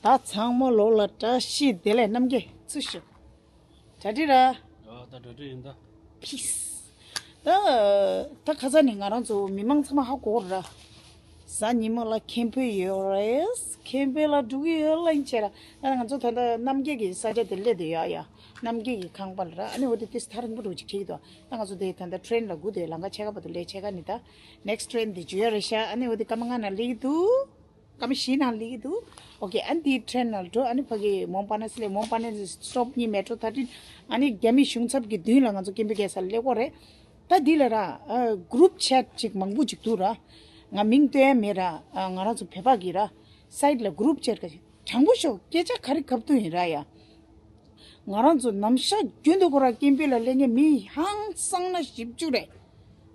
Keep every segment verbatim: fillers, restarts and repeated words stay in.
ད་ཚང་མ་ལོ་ལ་བཀྲ་ཤིས་བདེ་ལེགས། རྣམ་རྒྱལ་ཚུར་ཤོག་གྲ་སྒྲིག་ར། ཨ། ད་གྲ་སྒྲིག་ཡིན་ད། ཕིས། ད་ད་ཁ་སང་ནས་ང་རང་ཚོ་མི་མང་ཚང་མ་ཧ་གོ་ར། གཟའ་ཉི་མ་ལ་མཁན་པོ་ཡོད་རེད། མཁན་པོ་ལ་འགྲོ་གི་ཡོད་ལ་ཡིན་བྱས་ར། ད་ང་ཚོ་ད་ལྟ་རྣམ་རྒྱལ་གྱི་ས་ཆ་དེ་སླེབས་བསྡད་ཡོད་ཡ། རྣམ་རྒྱལ་གྱི་ཁང་པ་ལ་ར། ཨ་ནི་འོ་དེ་ཏིས་ཐ་རིང་པོ་འགྲོ་ཅིག་ཁྱེར་གྱི་འདུག་ད་ང་ཚོ་དེ་ད་ལྟ་ཊེན་ལ་སྒུག་བསྡད་ཡོད། ལམ་ཁ་ཕྱེད་ཀ་བར་དུ་སླེབས། ཕྱེད་ཀ་ནས་ད་ནེག་སི་ཊེན་དེ་འཇུ་ཡ་རེད་ཤག་ཨ་ནི་འོ་དེ་སྐར་མ་ལྔ་ནང་སླེབས་ཀྱི་འདུག་སྐར་མ་བཞི་ནང་སླེབས་ཀྱི་འདུག་ཨོ་ཁེ། ཨ་ནི་དེའི་ཊེན་ནང་འགྲོ། ཨ་ནི་ཕ་གི་མོན་པ་ན་སླེབས། མོན་པ་ན་སི་ཊོབ་གཉིས། མེ་ཊོ་ཐར་ཊིན། ཨ་ནི་རྒྱ་མི་གཞུང་ཚབ་ཀྱི་མདུན་ལ་ང་ཚོ་ཀེམ་པིང་རྒྱག་ས་སླེབས་ཀྱི་ཡོད་རེད། ད་འདི་ལ་ར། ཨ། གུ་རུབ་ཆེ་ཊི་ཅིག་མང་པོ་ཅིག་འདུག་ར། ང་མིང་བཏོན་ཡ་མེད་ར། ཨ། ང་རང་ཚོ་བོད་པ་གི་ར། སའིཊ་ལ་གུ་རུབ་ཆེ་ཊི་ག་ཅིག་དྲང་པོ་ཤོད། སྐད་ཆ་ག་རེ་ཁ་བརྡ་ཡིན་ར་ཡ། ང་རང་ཚོ་ནམ་ཞག་རྒྱུན་དུ་ཁོ་རང་ཀེམ་པིང་ལ་སླེབས་མཁན་མི་ཧང་སང་ན་བཞི་བཅུ་རེད།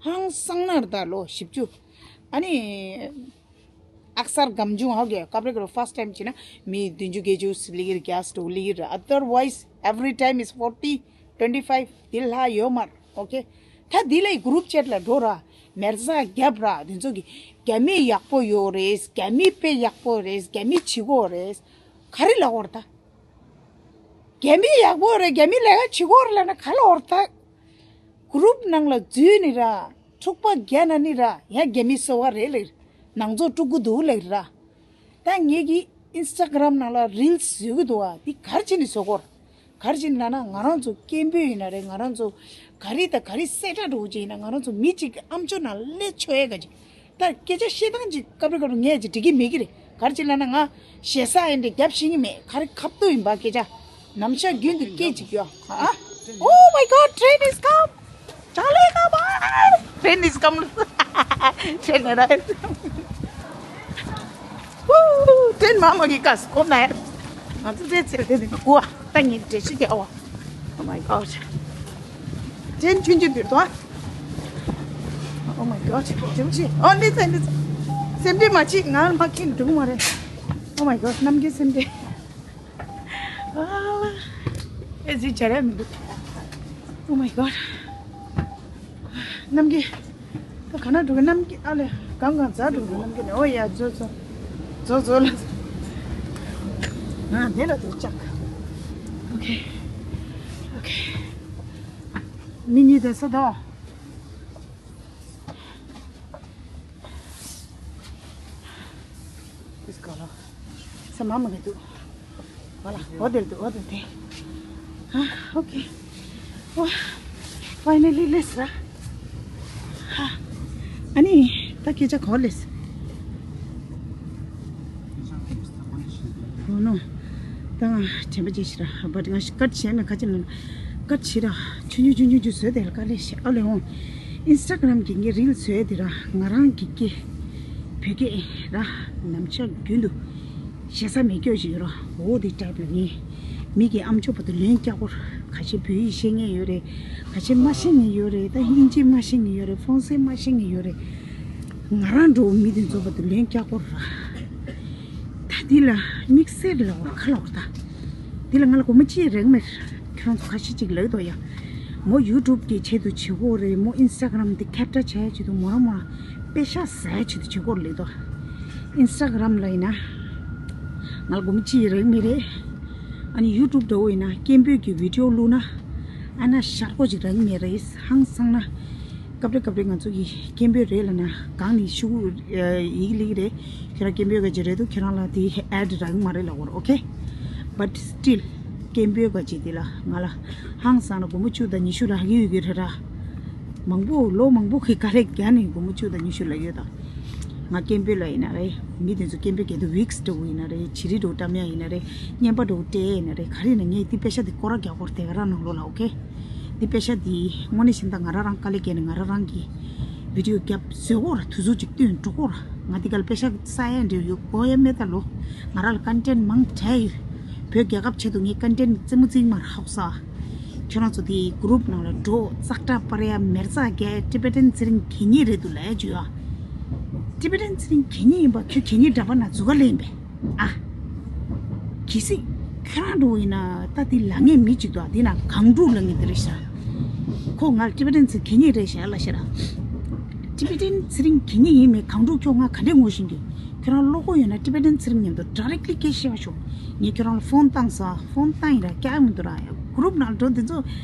ཧང་སང་ན་རེད་ད། ལོ་བཞི་བཅུ། ཨ་ནི་ཨག་སར་གམ་ཆུང་ཧ་གོ་གི། སྐབས་རེ་ཁོ་རང་ཕར་སི་ཊི་ཊའིམ་བྱས་ན་མི་བདུན་ཅུ་བརྒྱད་ཅུ་སླེབས་ཀྱི་རེད། གྱ་སྟོང་སླེབས་ཀྱི་རེད། Otherwise every time is forty, twenty five དེ་ལྷག་ཡོད་མ་རེད། ཨོ་ཁེ། ད་འདི་ལ་གུ་རུབ་ཆེ་ཊི་ལ་འགྲོ་ར། མེ་རྩ་རྒྱབ་ར། དེ་ཚོ་གི་རྒྱ་མི་ཡག་པོ་ཡོད་རེད། རྒྱ་མི་དཔེ་ཡག་པོ་རེད། རྒྱ་མི་བྱེད་ཀྱི་ཡོད་རེད། ག་རེ་ལབ་ཀྱི་ཡོད་རེད་ད། རྒྱ་མི་ཡག་པོ་རེད། རྒྱ་མི་ལས་ཀ་བྱེད་ཀྱི་ཡོད་རེད་ལབ་ན་ག་རེ་ལབ་ཀྱི་ཡོད་རེད་ད། གུ་རུབ་ནང་ལ་འཛུལ་ནས་ར། འཁྲུག་པ་རྒྱག་ན་ནི་ར། ཡང་རྒྱ་མི་སོ་བ་རེད་ལབ། ནང་ཚོགས་དཀྲུག་གི་འདུག་ལབ་ར། ད་ངེད་ཀྱི་ཨིན་སི་ཊ་གྷ་རམ་ནང་ལ་རིལ་བཟོ་གི་འདུག་བ། འདི་ག་རེ་བྱས་ནས་བཟོ་དགོས་རེད། ག་རེ་བྱས་ནས་ལབ་ན། ང་རང་ཚོ་སྐད་འབོད་ཡིན་ན་རེད། ང་རང་ཚོ་ག་རེ་དང་ག་རེ་གསལ་བསྒྲགས་འདྲ་བོ་ཅིག་ཡིན་ན། ང་རང་ཚོ་མི་གཅིག་གི་ཨམ་ཅོག་ནང་སླེབས་ཆོག་ཡས་ག་ཅིག་ད་སྐད་ཆ་བཤད་སྟངས་ཅིག་སྐབས་རེ་སྐབས་རེ་ངས་ཅིག་འགྲིག་གི་མེད་ཀྱི་རེད། ག་རེ་བྱས་ལབ་ན། ང་ཞེ་ས་ཡིན་ཏེ་རྒྱབ་ཤེས་ཀྱི་མེད། ག་རེ་ཁ་བརྡ་ཡིན་པ་སྐད་ཆ། ནམ་ཞག་རྒྱུན་དུ་སྐད་ཅིག་ཡོད། ཨ། Oh my God, train is come! Charlie, come on! Train is come! Train arrived! Woo! Train མ་མ་གི་ཀ་སི་ཁོ་ན་ཡ། ང་ཚོ་རེད་ཟེར་དེ་ནི་གོ་བ། ད་ངས་འདྲེ་ཤི་རྒྱག་བ། Oh my God. Train ཆུང་ཆུང་འདིར་འདུག Oh my God. འདྲེ་ཤི། Oh, འདི་ཚེ་འདི་ཚེ། སེམས་ཁྲལ་མ་བྱེད། ང་མ་ཁྱེར་འགྲོ་གི་མ་རེད། Oh my God. རྣམ་རྒྱལ་སེམས་ཁྲལ། ཨ། ཨེ་ཟི་བྱ་ར་མི་འདུག Oh my God. རྣམ་རྒྱལ། ད་ག་ན་འགྲོ་གི་རྣམ་རྒྱལ། ཨ་ལེ། གང་གང་འཛག་འགྲོ་གི་རྣམ་རྒྱལ་ནས། ཨོ་ཡ། ཛོ་ཛོ། ཛོ་ཛོ་ལ། ང་དེ་ལ་འགྲོ་ཅག་ཨོ་ཁེ། ཨོ་ཁེ། མི་གཉིས་དེ་ས་དོ། ཨིས་ཀ་ལ། ས་མ་མ་གི་འདུག་ཨ་ལ། འོ་དེར་འདུག་འོ་དེར་དེ། ཨ། ཨོ་ཁེ། ཨོ། ཕའི་ནལ་ལི་སླེབས་ར། ཧ། ཨ་ནི་ད་སྐད་ཆ་གོ་ལེ། ཨོ་ནོ། ད་ང་དྲན་པ་བརྗེད་ཤི་ར། བཊ་ང་ཤི་ཀཊ་བྱས་མེད། ཁ་ཅིག་ནང་ཀཊ་བྱེད་ར། ཆུང་ཆུང་ཆུང་ཆུང་ཆུང་བཟོས་དེ་ལ་དཀའ་ལས་ཤི། ཨ་ལེ་འོང་། ཨིན་སི་ཊ་གྷ་རམ་གི་ངའི་རིལ་བཟོས་དེ་ར། ང་རང་གི་སྐད་བོད་སྐད་ར། ནམ་ཞག་རྒྱུན་དུ་ཞེ་ས་མེད་སྐྱོ་ཞིག་ཡོད་ར། འོ་དེ་ཊའིབ་ལ་ངས་མི་གི་ཨམ་ཅོག་བར་དུ་ལན་རྒྱག་གོ་ར། ཁ་ཤས་བོད་ཡིག་ཤེས་མཁན་ཡོད་རེད། ཁ་ཤས་མ་ཤེས་མཁན་ཡོད་རེད། ད་དབྱིན་ཇི་མ་ཤེས་མཁན་ཡོད་རེད། ཧྥོན་སེ་མ་ཤེས་མཁན་ཡོད་རེད། ང་རང་འདྲ་བོ་མི་དེ་ཚོ་བར་དུ་ལན་རྒྱག་གོ་ར། ད་འདི་ལ་དམིགས་བསལ་ལ་བ་ཁ་ལོག་ད། འདི་ལ་ང་ལ་སྒོར་མོ་གཅིག་རག་མེད། ཁྱོད་རང་ཚོ་ཁ་ཤས་ཅིག་ལབ་འདུག་ཡ། མོ་ཡུ་ཊུབ་གི་ཆེད་དུ་བྱེད་ཀྱི་ཡོད་རེད། མོ་ཨིན་སི་ཊ་གྷ་རམ་དེ་ཁྱབ་བསྒྲགས་བྱེད་ཡ་ཆེད་དུ་མོ་རང་མོ་རང་པེ་ཤག་ཟ་ཡ་ཆེད་དུ་བྱེད་ཀྱི་ཡོད་རེད་ལབ་འདུག་ཨིན་སི་ཊ་གྷ་རམ་ལ་ཡིན་ན་ང་ལ་སྒོར་མོ་གཅིག་རག་མེད་རེད། ཨ་ནི་ཡུ་ཊུབ་འདྲ་བོ་ཡིན་ན་སྐད་འབོད་ཀྱི་བི་ཌི་ཡོ་བླུགས་ན་ཨ་ན་ཤར་པོ་ཅིག་རག་མེད་རེད། ཧང་སང་ན། སྐབས་རེ་སྐབས་རེ་ང་ཚོ་གི་སྐད་འབོད་རེད་ལབ་ན་གང་ནས་ཤུ་གུ་ཡིག་ལིག་རེད། ཁྱོད་རང་སྐད་འབོད་ག་ཅི་རེད་འདུག་ཁྱོད་རང་ལ་དེ་ཨེ་ཌི་རག་མ་རེད་ལབ་དགོས་རེད། ཨོ་ཁེ། But still སྐད་འབོད་ག་ཅི་དེ་ལ་ང་ལ་ཧང་སང་ན་སྒོར་མོ་བཅུ་དང་ཉི་ཤུ་རག་གི་ཡོད་ཀྱི་རེད་ར། མང་པོ་ལོ་མང་པོ་གི་དཀའ་ལས་བརྒྱབ་ནས་སྒོར་མོ་བཅུ་དང་ཉི་ཤུ་ལབ་ཡོད་ད། ང་སྐད་འབོད་ལ་ཡིན་ན་རེད། མི་དེ་ཚོ་སྐད་འབོད་སྐད་དུ་ཝིག་སི་འདྲ་བོ་ཡིན་ན་རེད། བྱི་རིལ་འདྲ་བོ་བཀྲམ་ཡ་ཡིན་ན་རེད། བརྙན་པར་འདྲ་བོ་སྤྲད་ཡ་ཡིན་ན་རེད། ག་རེ་ཡིན་ན་ངས་དེ་པེ་ཤག་དེ་སྐོར་ར་རྒྱག་དགོས་རེད། དེ་ག་རང་ནང་ལོགས་ལ། ཨོ་ཁེ། འདི་པེ་ཤག་འདི་དངོས་གནས་བཞིན་ད་ང་རང་རང་དཀའ་ལས་བརྒྱབ་ནས་ང་རང་རང་གི་བི་ཌི་ཡོ་རྒྱབ་བཟོས་གོ་ར། དུས་ཚོད་ཅིག་བཏོན་འགྲོ་གོ་ར། ང་འདི་ག་ལ་པེ་ཤག་ས་ཡ་འདྲ་ཡོད་གོ་ཡ་མེད་ད་ལོ། ང་རང་ལ་ཀོན་ཊེན་ཊི་མང་དྲགས་ཡོད། བོད་རྒྱལ་ཁབ་ཆེད་དུ་ངས་ཀོན་ཊེན་ཊི་རྩེད་མོ་རྩེ་གི་མ་རེད། ཧོག་ས། ཁྱོད་རང་ཚོ་དེ་གུ་རུབ་ནང་ལ་འགྲོ། ཙག་སྒྲ་སྤར་ཡ། མེ་རྩ་རྒྱག་ཡ། ཊི་བེ་ཊན་ཚེ་རིང་གད་སྙིགས་རེད་འདུག་ལབ་ཡ་བརྗོད་ཡ། ཊི་བེ་ཊན་ཚེ་རིང་གད་སྙིགས་ཡིན་པ། ཁྱོད་གད་སྙིགས་འདྲ་པ་ན་ཟུག་ག་ལེན་པས། ཨ། གལ་སྲིད་ཁྱོད་རང་འདྲ་བོ་ཡིན་ན་ད་དེ་ལབ་མཁན་མི་གཅིག་འདུག་དེ་ན་གངས་ཕྲུག་ལབ་མཁན་དེ་རེད་ཤག་ཁོ་ང་ལ་ཊི་བེ་ཊན་ཚེ་གད་སྙིགས་རེད་ཤག་ལབ་ཤག་ར། ཊི་བེ་ཊན་ཚེ་རིང་གད་སྙིགས་ཡིན་མིན་གངས་ཕྲུག་ཁྱོད་ང་ག་འདྲས་ངོ་ཤེས་ཀྱི། ཁྱོད་རང་བློ་ཁོག་ཡོད་ན་ཊི་བེ་ཊན་ཚེ་རིང་མཉམ་དུ་ཌའི་རེག་ལི་སྐད་བཤད་པ་ཤོག་ངས་ཁྱོད་རང་ལ་ཕོན་བཏང་ས། ཕོན་བཏང་ཡིན་ར་སྐྱག་མི་འདུག་ར། གུ་རུབ་ནང་ལ་འགྲོ། འདི་ཚོ་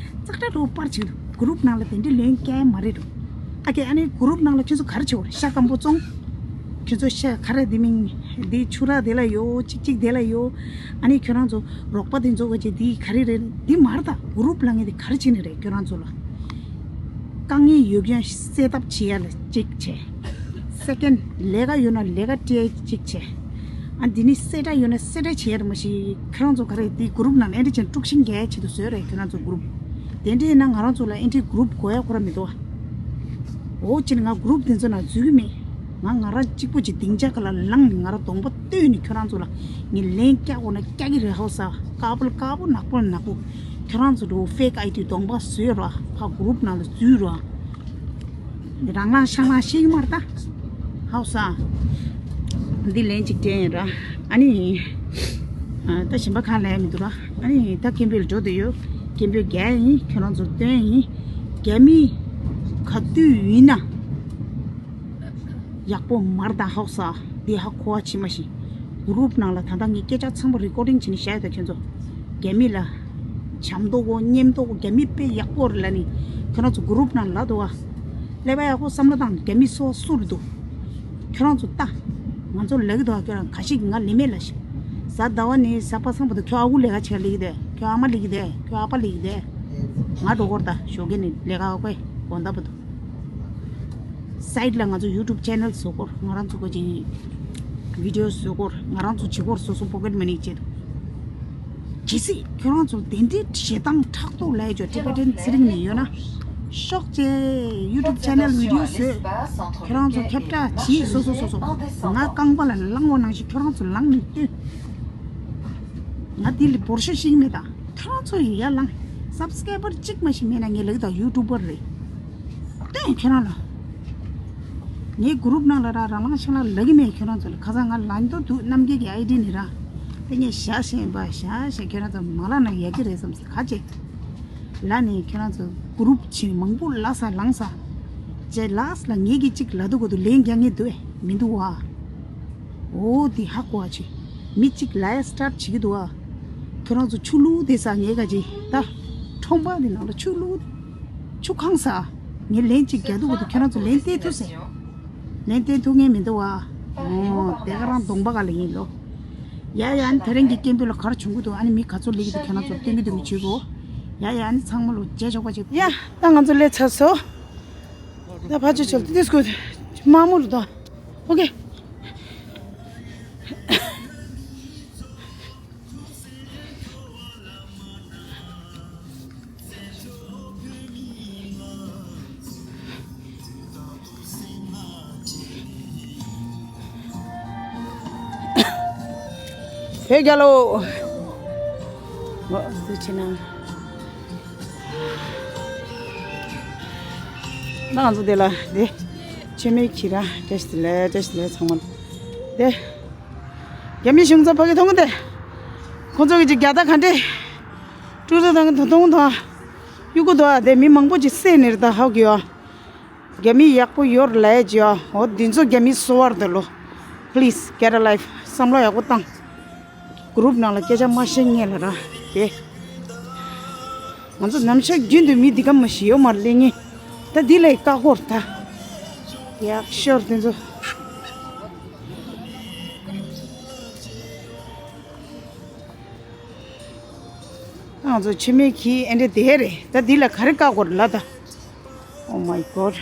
ཙག་སྒྲ་འདྲ་པོ་པར་བྱེད་འདུག་གུ་རུབ་ནང་ལ་དེ་འདྲའི་ལན་སྐྱག་མ་རེད་འགྲོ། ཨ་ཀེ། ཨ་ནི་གུ་རུབ་ནང་ལ་ཁྱོད་ཚོ་ག་རེ་བྱེད་དགོས་རེད། ཤ་སྐམ་པོ་བཙོང་། ཁྱོད་ཚོ་ཤ་ག་རེ། འདི་མིང་འདི་ཆུ་རགས་དེ་ལ་ཡོད། གཅིག་གཅིག་དེ་ལ་ཡོད། ཨ་ནི་ཁྱོད་རང་ཚོ་རོགས་པ་དེ་ཚོ་ག་བྱེད། འདི་ག་རེ་རེད། འདི་མ་རེད་ད། གུ་རུབ་ལབ་མཁན་དེ་ག་རེ་བྱེད་ནི་རེད། ཁྱོད་རང་ཚོ་ལ་དཀའ་ངལ་ཡོད་མཁན་སེལ་ཐབས་བྱེད་ཡ་ལ་གཅིག་བྱས། སེ་ཀེན་ཌི། ལས་ཀ་ཡོད་ན་ལས་ཀ་སྤྲད་གཅིག་བྱས། ཨ། འདི་ནི་གསལ་བསྒྲགས་ཡོད་ན་གསལ་བསྒྲགས་བྱེད་ཡ་རེད། མ་གཞི་ཁྱོད་རང་ཚོ་ག་རེ། འདི་གུ་རུབ་ནང་ཨེ་འདྲ་བྱས་དཀྲུག་ཤིང་རྒྱག་ཡ་ཆེད་དུ་བཟོས་རེད། ཁྱོད་རང་ཚོ་གུ་རུབ། དེ་འདྲ་ཡིན་ན་ང་རང་ཚོ་ལ་ཨེ་འདྲའི་གུ་རུབ་དགོས་ཡ་ཁོ་རང་མི་འདུག་ཨ། འོ་ཅི་ནི་ང་གུ་རུབ་དེ་ཚོ་ནང་འཛུལ་གི་མེད། ང་ང་རང་གཅིག་པོ་ཅིག་སྡིངས་ཆ་ཁ་ལ་ལངས་ནས་ང་རང་གདོང་པ་སྟོན་ནས་ཁྱོད་རང་ཚོ་ལ་ངས་ལན་སྐྱག་དགོས་ན་སྐྱག་གི་རེད། ཧའོ་ས། དཀར་པོ་ལ་དཀར་པོ། ནག་པོ་ལ་ནག་པོ། ཁྱོད་རང་ཚོ་འགྲོ་ཕེག་ཨའི་ཌི་གདོང་པ་བཟོས་ར། ཕ་གུ་རུབ་ནང་ལ་འཛུལ་ར། རང་ལངས་ཤང་ལངས་ཤེས་ཀྱི་མ་རེད་ད། ཧའོ་ས། འདི་ལན་གཅིག་སྤྲད་ཡིན་ར། ཨ་ནི། ཨ། ད་གཞན་པ་གང་ལན་མི་འདུག་ར། ཨ་ནི་ད་སྐད་འབོད་ལ་འགྲོ་བསྡད་ཡོད། སྐད་འབོད་རྒྱག་ཡིན། ཁྱོད་རང་ཚོར་སྟོན་ཡིན། རྒྱ་མི་ག་དུས་ཡིན་ན་ཡག་པོ་མ་རེད་ད། ཧའོ་ས། འདི་ཧ་གོ་བ་བྱེད། མ་གཞི་གུ་རུབ་ནང་ལ་ད་ལྟ་ངས་སྐད་ཆ་ཚང་མ་རི་ཀོར་ཌིང་བྱས་ནས་བཞག་ཡོད་ད། ཁྱོད་ཚོ་རྒྱ་མི་ལ་བྱམས་མདོག་གོ་སྙན་མདོག་གོ། རྒྱ་མི་དཔེ་ཡག་པོ་རེད་ལབ་ནས་ཁྱོད་རང་ཚོ་གུ་རུབ་ནང་ལབ་འདུག་བ། ཀླད་པ་ཡག་པོ་བསམ་བློ་བཏང་། རྒྱ་མི་སོ་སོ་རེད་འདུག་ཁྱོད་རང་ཚོ་ལྟ། ང་ཚོ་ལབ་ཀྱི་འདུག་ཁྱོད་རང་ག་ཞིག་ང་ལས་མེད་ལ་ཞིག་གཟའ་ཟླ་བ་ནས་གཟའ་པ་སངས་བར་དུ་ཁྱོད་ཨ་ཁུ་ལས་ཀ་བྱེད་ལས་ཀྱི་འདུག་ཁྱོད་ཨ་མ་ལས་ཀྱི་འདུག་ཁྱོད་ཨ་ཕ་ལས་ཀྱི་འདུག་ང་འགྲོ་གི་རེད་ད། ཞོགས་ཀས་ནས་ལས་ཀ་ཨ་ཁུ་དགོང་དག་བར་དུ། སའིཌ་ལ་ང་ཚོ་ཡུ་ཊུབ་ཆེ་ནལ་བཟོ་སྐོར། ང་རང་ཚོ་ག་ཅིག་བི་ཌི་ཡོ་བཟོ་སྐོར། ང་རང་ཚོ་བྱེད་སྐོར། སོ་སོ་པོ་ཀེཊ་མ་ནི་བྱེད་དུ། གལ་སྲིད་ཁྱོད་རང་ཚོ་དེ་འདྲའི་ཞེ་སྡང་ཕྲག་དོག་ལས་ཀྱོ་ཊི་བེ་ཊན་ཚེ་རིང་ནས་ཡོད་ན། ཤོག་ཅེ། ཡུ་ཊུབ་ཆེ་ནལ་བི་ཌི་ཡོ་བཟོས། ཁྱོད་རང་ཚོ་ཁྱབ་བསྒྲགས་བྱེད། སོ་སོ་སོ་སོ། ང་རྐང་པ་ལ་ལངས་པ་ནང་བཞིན་ཁྱོད་རང་ཚོ་ལངས་ནས་སྟོན། ང་འདི་ལ་འབོར་ཤོག་ཤིག་མེད་ད། ཁྱོད་རང་ཚོ་ཡི་ཡར་ལངས། སབ་སི་ཀ་རའི་བར་གཅིག་མ་ཞིག་མེད་ན་ངས་ལབ་ཀྱི་ད། ཡུ་ཊུབ་པར་རེད། སྟོན་ཁྱོད་རང་ལ། ངའི་གུ་རུབ་ནང་ལ་ར་རང་ལངས་ཤང་ལངས་ལབ་ཀྱི་མེད། ཁྱོད་རང་ཚོ་ལ་ཁ་སང་ང་ལངས་འདུག་འདུག་རྣམ་རྒྱལ་གྱི་ཨའི་ཌི་ནས་ར། དེ་ངས་བཞག་བཞིན་པ་བཞག་བཞིན་ཁྱོད་རང་ཚོ་མ་ལངས་ན་ཡག་གི་རེད་བསམ་སོང་། ག་ཅེ་ལ་ནས་ཁྱོད་རང་ཚོ་གུ་རུབ་ཆེ་མང་པོ་ལ་ས་ལངས་ས། ཅེ་ལགས་ལ་ངེད་ཀྱིས་གཅིག་ལབ་འདུག་གོ་འདུག་ལན་རྒྱག་མཁན་འདུག་ཨེ་མི་འདུག་བ། འོ་དེ་ཧ་གོ་བ་བྱེད། མི་གཅིག་ལབ་ཡ་སི་ཊར་བྱེད་ཀྱི་འདུག་བ། ཁྱོད་རང་ཚོ་ཆུ་བླུགས་དེ་ས་ངེད་ག་ཅིག་ད་ཁྲོམ་པ་དེ་ནང་ལ་ཆུ་བླུགས། ཆུ་ཁང་ས། ངས་ལན་གཅིག་རྒྱག་འདུག་གོ་འདུག་ཁྱོད་རང་ཚོ་ལན་བལྟས་ཐུབ་ཟེར། ལན་བལྟས་ཐུབ་མཁན་མི་འདུག་བ། འོ་དེ་ག་རང་གདོང་པ་ག་ལ་ཡིན་ལོ། ཡ་ཡ། ཨ་ནི་དེ་རིང་གི་སྐད་འབོད་ལ་ག་རེ་བྱུང་གི་འདུག་ཨ་ནི་མི་ག་ཚོད་སླེབས་ཀྱི་འདུག་ཁྱོད་རང་ཚོ་སྟོན་གྱི་འདུག་མི་བྱེད་གོ། ཡ་ཡ། ཨ་ནི་ཚང་མ་ལོ་རྗེས་ཆོག་པ་བྱེད། ཡ། ད་ང་ཚོ་སླེབས་ཚར་སོང་། ད་ཕ་ཆོས་ཆོལ་ཏི་སྐུ་དམར་མོ་རུ་དོ། ཨོ་ཀེ། བོད་རྒྱལ་ལོ། འོ་འདི་ཕྱི་ནང་། ང་ཚོ་དེ་ལ་དེ་ཆེ་མེ་ཁྱི་ར་བཀྲ་ཤིས་བདེ་ལེགས། བཀྲ་ཤིས་བདེ་ལེགས་ཚང་མ། དེ་རྒྱ་མི་གཞུང་ཚབ་ཕ་གི་མཐོང་གི་དེ། ཁོང་ཚོ་གི་ཅིག་རྒྱ་སྟག་ག་འདྲས་ཀྲུ་ཏུ་དང་གི་དོ་མཐོང་དང་གཡུག་གུ་དོ་དེ་མི་མང་པོ་ཅིག་བསད་ནི་རེད་ད། ཧོ་གི་ཡོ། རྒྱ་མི་ཡག་པོ་ཡོད་རེད་ལབ་ཡ་ཅིག་ཡོད། འོ་འདི་ཚོ་རྒྱ་མི་གསོ་བར་འདོད་ལོ། Please get a life. བསམ་བློ་ཡག་པོ་བཏང་། གུ་རུབ་ནང་ལ་སྐད་ཆ་མ་བཤད་ངེས་ལ་ར། དེ་ང་ཚོ་ནམ་ཞག་རྒྱུན་དུ་མི་འདི་ག་མ་ཞིག་ཡོད་མ་རེད་ལས་ངེས། ད་འདི་ལས་བཀག་གོ་རེད་ད། ཡག་ཤོར་དེ་ཚོ། ང་ཚོ་ཆེ་མེ་ཁྱི་ཨེ་འདྲ་དེ་རེད། ད་འདི་ལ་ག་རེ་བཀག་གོ་རེད་ལ་ད། Oh my God.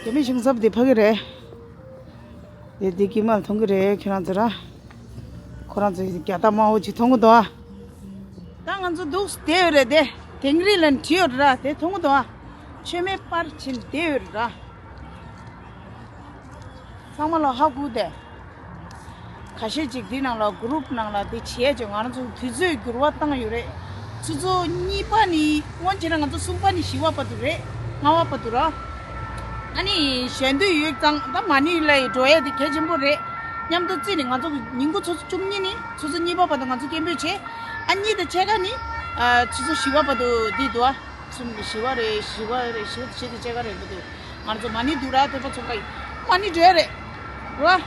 རྒྱ་མི་གཞུང་ཚབ་དེ་ཕ་གི་རེད། དེ་དེ་ཀི་མལ་མཐོང་གི་རེད་ཁྱོད་རང་ཚོ་ར། ཁོ་རང་ཚོ་རྒྱ་སྟག་དམར་པོ་ཅིག་མཐོང་གི་འདུག་ཨ། ད་ང་ཚོ་འདུག་བསྡད་ཡོད་རེད་དེ། དིང་རི་ལ་བྲིས་ཡོད་ར་དེ་མཐོང་གི་འདུག་ཨ། མཆོད་མེ་སྤར་ཕྱིན་བསྡད་ཡོད་ར། ཚང་མ་ལ་ཧ་གོ་དེ། ཁ་ཤས་ཅིག་འདི་ནང་ལ་གུ་རུབ་ནང་ལ་འདི་བྱས་ཀྱང་ང་རང་ཚོ་དུས་ཚོད་འགྱུར་བ་བཏང་ཡོད་རེད། ཆུ་ཚོད་གཉིས་པ་ནི་སྔོན་ཆད་ལ་ང་ཚོ་གསུམ་པ་ནི་བཞི་པ་བར་དུ་རེད། ལྔ་པ་བར་དུ་ར། ཨ་ནི་གཞན་དུ་ཡོད་ཙང་ད་མ་ཎི་ལ་འགྲོ་ཡ་དེ་གལ་ཆེན་པོ་རེད། མཉམ་དུ་བརྩིས་ནས་ང་ཚོ་ཉིན་གུང་ཆུ་ཚོད་བཅུ་གཉིས་ནི་ཆུ་ཚོད་གཉིས་པ་བར་དུ་ང་ཚོ་སྐད་འབོད་བྱས། ཨ་གཉིས་དང་ཕྱེད་ཀ་ནི་ཆུ་ཚོད་བཞི་པ་བར་དུ་འདི་འདུག་ཨ། གསུམ་གྱི་བཞི་པ་རེད། བཞི་པ་རེད། བཞི་པ་དང་ཕྱེད་ཀ་རེད་འདུག་ང་ཚོ་མ་ཎི་འདུག་ར་བོད་པ་ཚོ་ཁ་ཡིན། ཨ་ནི་འདྲ་རེད་ར།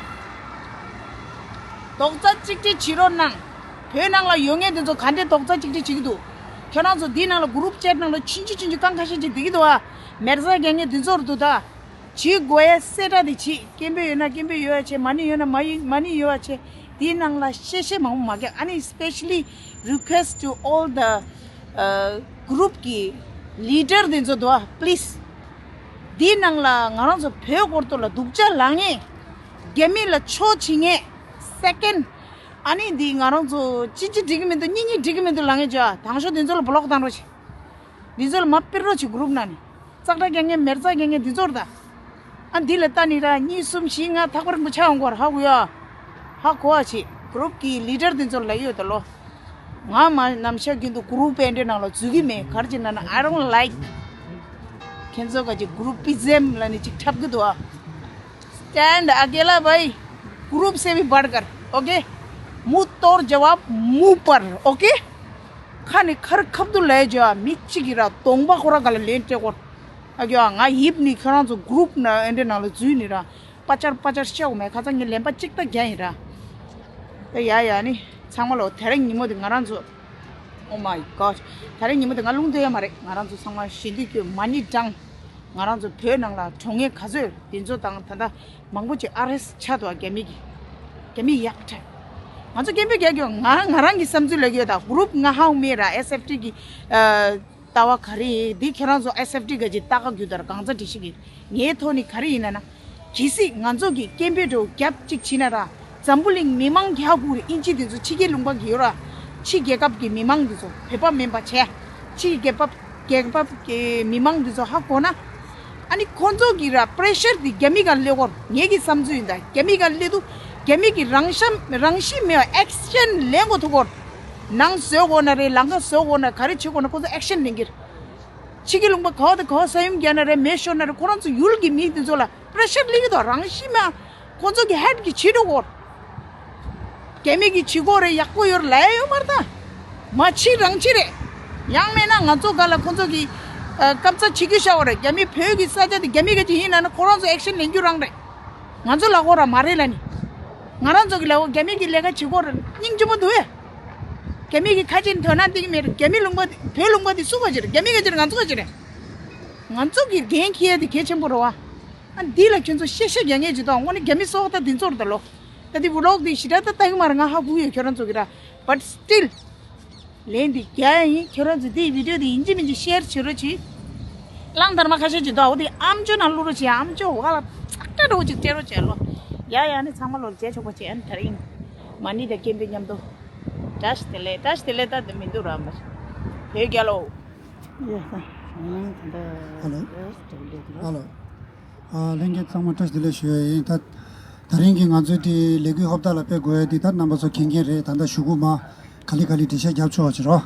རྡོག་རྩ་གཅིག་སྒྲིལ་བྱེད་རོགས་གནང་། བོད་ནང་ལ་ཡོད་མཁན་དེ་ཚོ་ག་འདྲས་རྡོག་རྩ་གཅིག་སྒྲིལ་བྱེད་ཀྱི་འདུག་ཁྱོད་རང་ཚོ་འདི་ནང་ལ་གུ་རུབ་ཅེཊ་ནང་ལ་ཆུང་ཆུང་ཆུང་ཆུང་རྐང་ཁ་ཤས་ཅིག་བསྡད་ཀྱི་འདུག་ཨ། མེར་ཟ་རྒྱག་མཁན་དེ་ཚོར་འདུག་ད། བྱེད་དགོས་ཡ་གསལ་བསྒྲགས་དེ་བྱེད། སྐད་འབོད་ཡོད་ན་སྐད་འབོད་ཡོད་ཡ་བྱེད། མ་ཎི་ཡོད་ན་མ་ཡི་མ་ཎི་ཡོད་ཡ་བྱེད། དེའི་ནང་ལ་གཤེ་གཤེ་མང་པོ་མ་རྒྱག་ཨ་ནི་especially request to all the, uh, group གི་leader དེ་ཚོ་འདུག་ཨ། please དེའི་ནང་ལ་ང་རང་ཚོ་བོད་སྐོར་ཐོག་ལ་སྡུག་ཅག་ལངས་མཁན། རྒྱ་མི་ལ་ཕྱོགས་བྱེད་མཁན། second ཨ་ནི་འདི་ང་རང་ཚོ་གཅིག་གཅིག་འགྲིག་གི་མི་འདུག་གཉིས་གཉིས་འགྲིག་གི་མི་འདུག་ལངས་མཁན་ཅིག་ཨ། དང་ཤོས་དེ་ཚོ་ལ་block བཏང་རོགས་བྱེད། འདི་ཚོ་ལ་མ་སྤེལ་རོགས་བྱེད། གུ་རུབ་ནང་ནས་ཙག་སྒྲ་རྒྱག་མཁན་མེར་ཙག་རྒྱག་མཁན་འདི་ཚོར་ད། ཨ་འདི་ལ་ལྟ་ནི་ར་གཉིས་གསུམ་བཞི་ལྔ་ཐག་པ་རིང་པོ་ཆགས་ཡོང་གོ་ར། ཧ་གོ་ཡ། ཧ་གོ་བ་བྱེད། གུ་རུབ་ཀྱི་ལི་ཌར་འདི་ཚོར་ལབ་ཡོད་ད་ལོ། ང་མ་ནམ་ཞག་རྒྱུན་དུ་གུ་རུབ་དཔེ་འདྲའི་ནང་ལ་འཛུལ་གི་མེད། ག་རེ་བྱས་ན་ན་I don't like ཁྱེད་ཚོ་ག་ཅིག་གུ་རུབ་པི་ཛེམ་ལ་ནི་ཅིག་འཁྲབ་གི་འདུག་ཨ། Stand अकेला भाई, ग्रुप से भी बढ़कर, ओके? मुंह तोड़ जवाब मुंह पर, ओके? ཁ་ནས་ཁ་རི་ཁ་ཐུག་ལབ་བྱས་མི་གཅིག་གིས་ར་གདོང་པ་ཁོ་རང་ག་ལ་ལན་སྤྲད་སྐོར། ཨ་ཀྱོ་ང་ཡིབ་ནི་ཁྱོད་རང་ཚོ་གུ་རུབ་ན་ཨེ་འདྲ་ནང་ལ་འཛུལ་ནི་ར། པ་ཅར་པ་ཅར་བཤད་འོ་མེད་ཁ་ཚ་ངས་ལན་པ་གཅིག་ད་རྒྱག་ཡིན་ར། ད་ཡ་ཡ་ནི་ཚང་མ་ལོ་དེ་རིང་ཉིན་མོ་དེ་ང་རང་ཚོ། Oh my God. དེ་རིང་ཉིན་མོ་དེ་ང་རླུང་བསྡད་ཡ་མ་རེད། ང་རང་ཚོ་ཚང་མ་ཞི་འདུས་ཀྱི་མ་ཎི་བགྲང་། ང་རང་ཚོ་བོད་ནང་ལ་གྲོངས་མཁན་ག་ཚོད་དེ་ཚོ་དང་ད་ལྟ་མང་པོ་ཅིག་ཨ་རེ་སི་ཆགས་འདུག་རྒྱ་མི་གི། རྒྱ་མི་ཡག་ཕྲ། ང་ཚོ་སྐད་འབོད་རྒྱག་རྒྱུ་ང་ང་རང་གི་བསམ་ཚུལ་ལབ་ཀྱི་ཡོད། ད་གུ་རུབ་ང་ཧའུ་མེ་ར་ཨེས་ཨེཕ་ཊི་གི་ཨ། ལྟ་བ་ག་རེ་ཡིན། འདི་ཁྱེད་རང་ཚོ་ཨེས་ཨེཕ་ཊི་ག་ཅིག་ལྟ་ག་རྒྱུ་དར་གང་ཚ་འདྲི་ཤི་གི། ངའི་ཐོག་ནས་ག་རེ་ཡིན་ན་ན། གལ་སྲིད་ང་ཚོ་གི་སྐད་འབོད་འགྲོ་རྒྱབ་ཅིག་བྱིན་ན་ར། འཛམ་བུ་གླིང་མི་མང་གི་ཧ་གོ་རེ་ཨིན་ཇི་དེ་ཚོ་ཕྱི་རྒྱལ་ལུང་པ་གི་ཡོད་ར། ཕྱི་རྒྱལ་ཁབ་ཀྱི་མི་མང་དེ་ཚོ་བོད་པ་མིན་པ་བྱས། ཕྱི་རྒྱལ་ཁབ་རྒྱལ་ཁབ་ཀྱི་མི་མང་དེ་ཚོ་ཧ་གོ་ན། ཨ་ནི་ཁོང་ཚོ་གི་ར་པྲེ་ཤར་དེ་རྒྱ་མི་ག་སླེབས་སྐོར་ངེད་ཀྱི་བསམ་ཚུལ་ཡིན། ད་རྒྱ་མི་ག་སླེབས་དུས་རྒྱ་མི་གི་རང་ཤམ་རང་ཤི་མེད་པ་ཨེག་ཤན་ལེན་དགོས་ཐུག་སྐོར། ནང་བཟོས་དགོས་ན་རེད། ལམ་ཁ་བཟོས་དགོས་ན་ག་རེ་བྱེད་དགོས་ན་ཁོང་ཚོ་ཨེག་ཤན་ལེན་གི་རེད། ཕྱི་གི་ལུང་པ་ག་བ་དང་ག་བ་ས་ཡོམ་བརྒྱབ་ན་རེད། མེ་ཤོར་ན་རེད། ཁོ་རང་ཚོ་ཡུལ་གྱི་མི་དེ་ཚོ་ལ་པྲེ་ཤར་སླེབས་ཀྱི་འདུག་རང་ཤི་མ་ཁོ་ཚོ་གི་ཧེད་ཀྱི་བྱེད་འགྲོ་གོ། རྒྱ་མི་གི་བྱེད་སྒོ་རེད། ཡག་པོ་ཡོད་ལབ་ཡ་ཡོད་མ་རེད་ད། མ་ཕྱི་རང་ཕྱི་རེད། ཡང་མེད་ན་ང་ཚོ་ག་ལ་ཁོ་ཚོ་གི་ཨ། སྐབས་ཚ་བྱེད་རྒྱུ་ཤ་བ་རེད། རྒྱ་མི་བོད་ཀྱི་ས་ཆ་དེ་རྒྱ་མི་ག་ཅིག་ཡིན་ན་ན་ཁོ་རང་ཚོ་ཨེག་ཤན་ལེན་རྒྱུ་རང་རེད། ང་ཚོ་ལ་གོ་ར་མ་རེད་ལ་ནི། ང་རང་ཚོ་གི་ལ་གོ་རྒྱ་མི་གི་ལས་ཀ་བྱེད་གོ་ར་སྙིང་རྗེ་མོ་འདུག་ཨེ། རྒྱ་མི་གི་ཁ་ཆེ་དོ་སྣང་སྟེར་གི་མེད་རེད། རྒྱ་མི་ལུང་པ་དེ་བོད་ལུང་པ་དེ་སུ་ག་ཅིག་རེད། རྒྱ་མི་ག་ཅིག་རེད། ང་ཚོ་ག་ཅིག་རེད། ང་ཚོ་གི་འགན་འཁྱེར་ཡ་དེ་གལ་ཆེན་པོ་རེད་བ། ཨ་འདི་ལ་ཁྱོད་ཚོ་གཤེ་གཤེ་རྒྱག་མཁན་ཅིག་དང་དངོས་གནས་རྒྱ་མི་སོགས་ད་འདི་ཚོར་ད་ལོ། ད་འདི་ཝི་ལོག་འདི་ཞེ་དྲག་ད་ལྟ་གི་མ་རེད། ང་ཧ་གོ་ཡོད་ཁྱོད་རང་ཚོ་གི་ར། But still ལན་འདི་རྒྱག་ཡ་ཡིན། ཁྱོད་རང་ཚོ་འདི་ཝི་ཌི་ཡོ་འདི་ཡིན་གཅིག་མིན་གཅིག་ཤེར་བྱེད་རོགས་གྱིས། གླང་དར་མ་ཁ་ཤས་ཅིག་འདུག་འོ་དེ་ཨམ་ཅོག་ནང་བླུག་རོགས་གྱིས། ཨམ་ཅོག་འོག་ལ་ཙག་སྒྲ་འདྲ་བོ་ཅིག་སྤྲད་རོགས་བྱས་ལོ། ཡ་ཡ་ནི་ཚང་མ་ལོ་རྗེས་ཆོག་པ་བྱས། ཨ་ནི་དེ་རིང་མ་ཎི་དང་སྐད་འབོད་མཉམ་དུ། བཀྲ་ཤིས་བདེ་ལེགས། བཀྲ་ཤིས་བདེ་ལེགས། ད་འདི་མི་འདུག་ར་མ་བོད་རྒྱལ་ལོ། ཡ་ད་ད་ཧ་ལོ། ཧ་ལོ། ཨ། ལྷན་རྒྱས་ཚང་མ་བཀྲ་ཤིས་བདེ་ལེགས་ཞུ་ཡ་ཡིན། ད་ད་རིང་གི་ང་ཚོའི་དེ་ལས་འགུལ་ཧོབ་ཏ་ལ་སྤེལ་དགོས་ཡ་དེ་ད་རྣམ་པ་ཚོ་མཁྱེན་མཁྱེན་རེད། ད་ལྟ་གཞུག་གུ་མ་ག་ལེ་ག་ལེ་འགྲེལ་བཤད་རྒྱབ་ཆོག་ཅིག་རོ།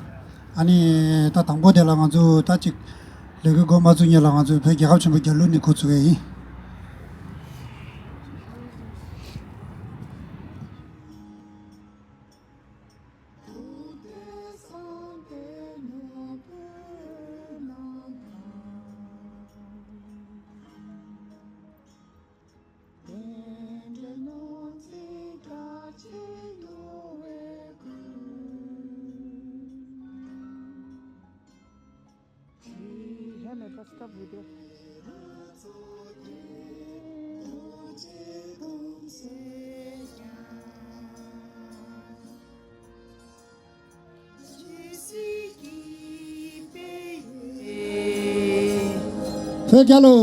ཨ་ནི་ད་དང་པོ་དེ་ལ་ང་ཚོ་ད་ཅིག་ལས་འགུལ་འགོ་མ་བཙུགས་སྔོན་ལ་ང་ཚོ་བོད་རྒྱལ་ཁབ་ཆེན་པོ་རྒྱལ་གླུ་ནི་འགོ་བཙུགས་ཡ་ཡིན། བོད་རྒྱལ་ལོ།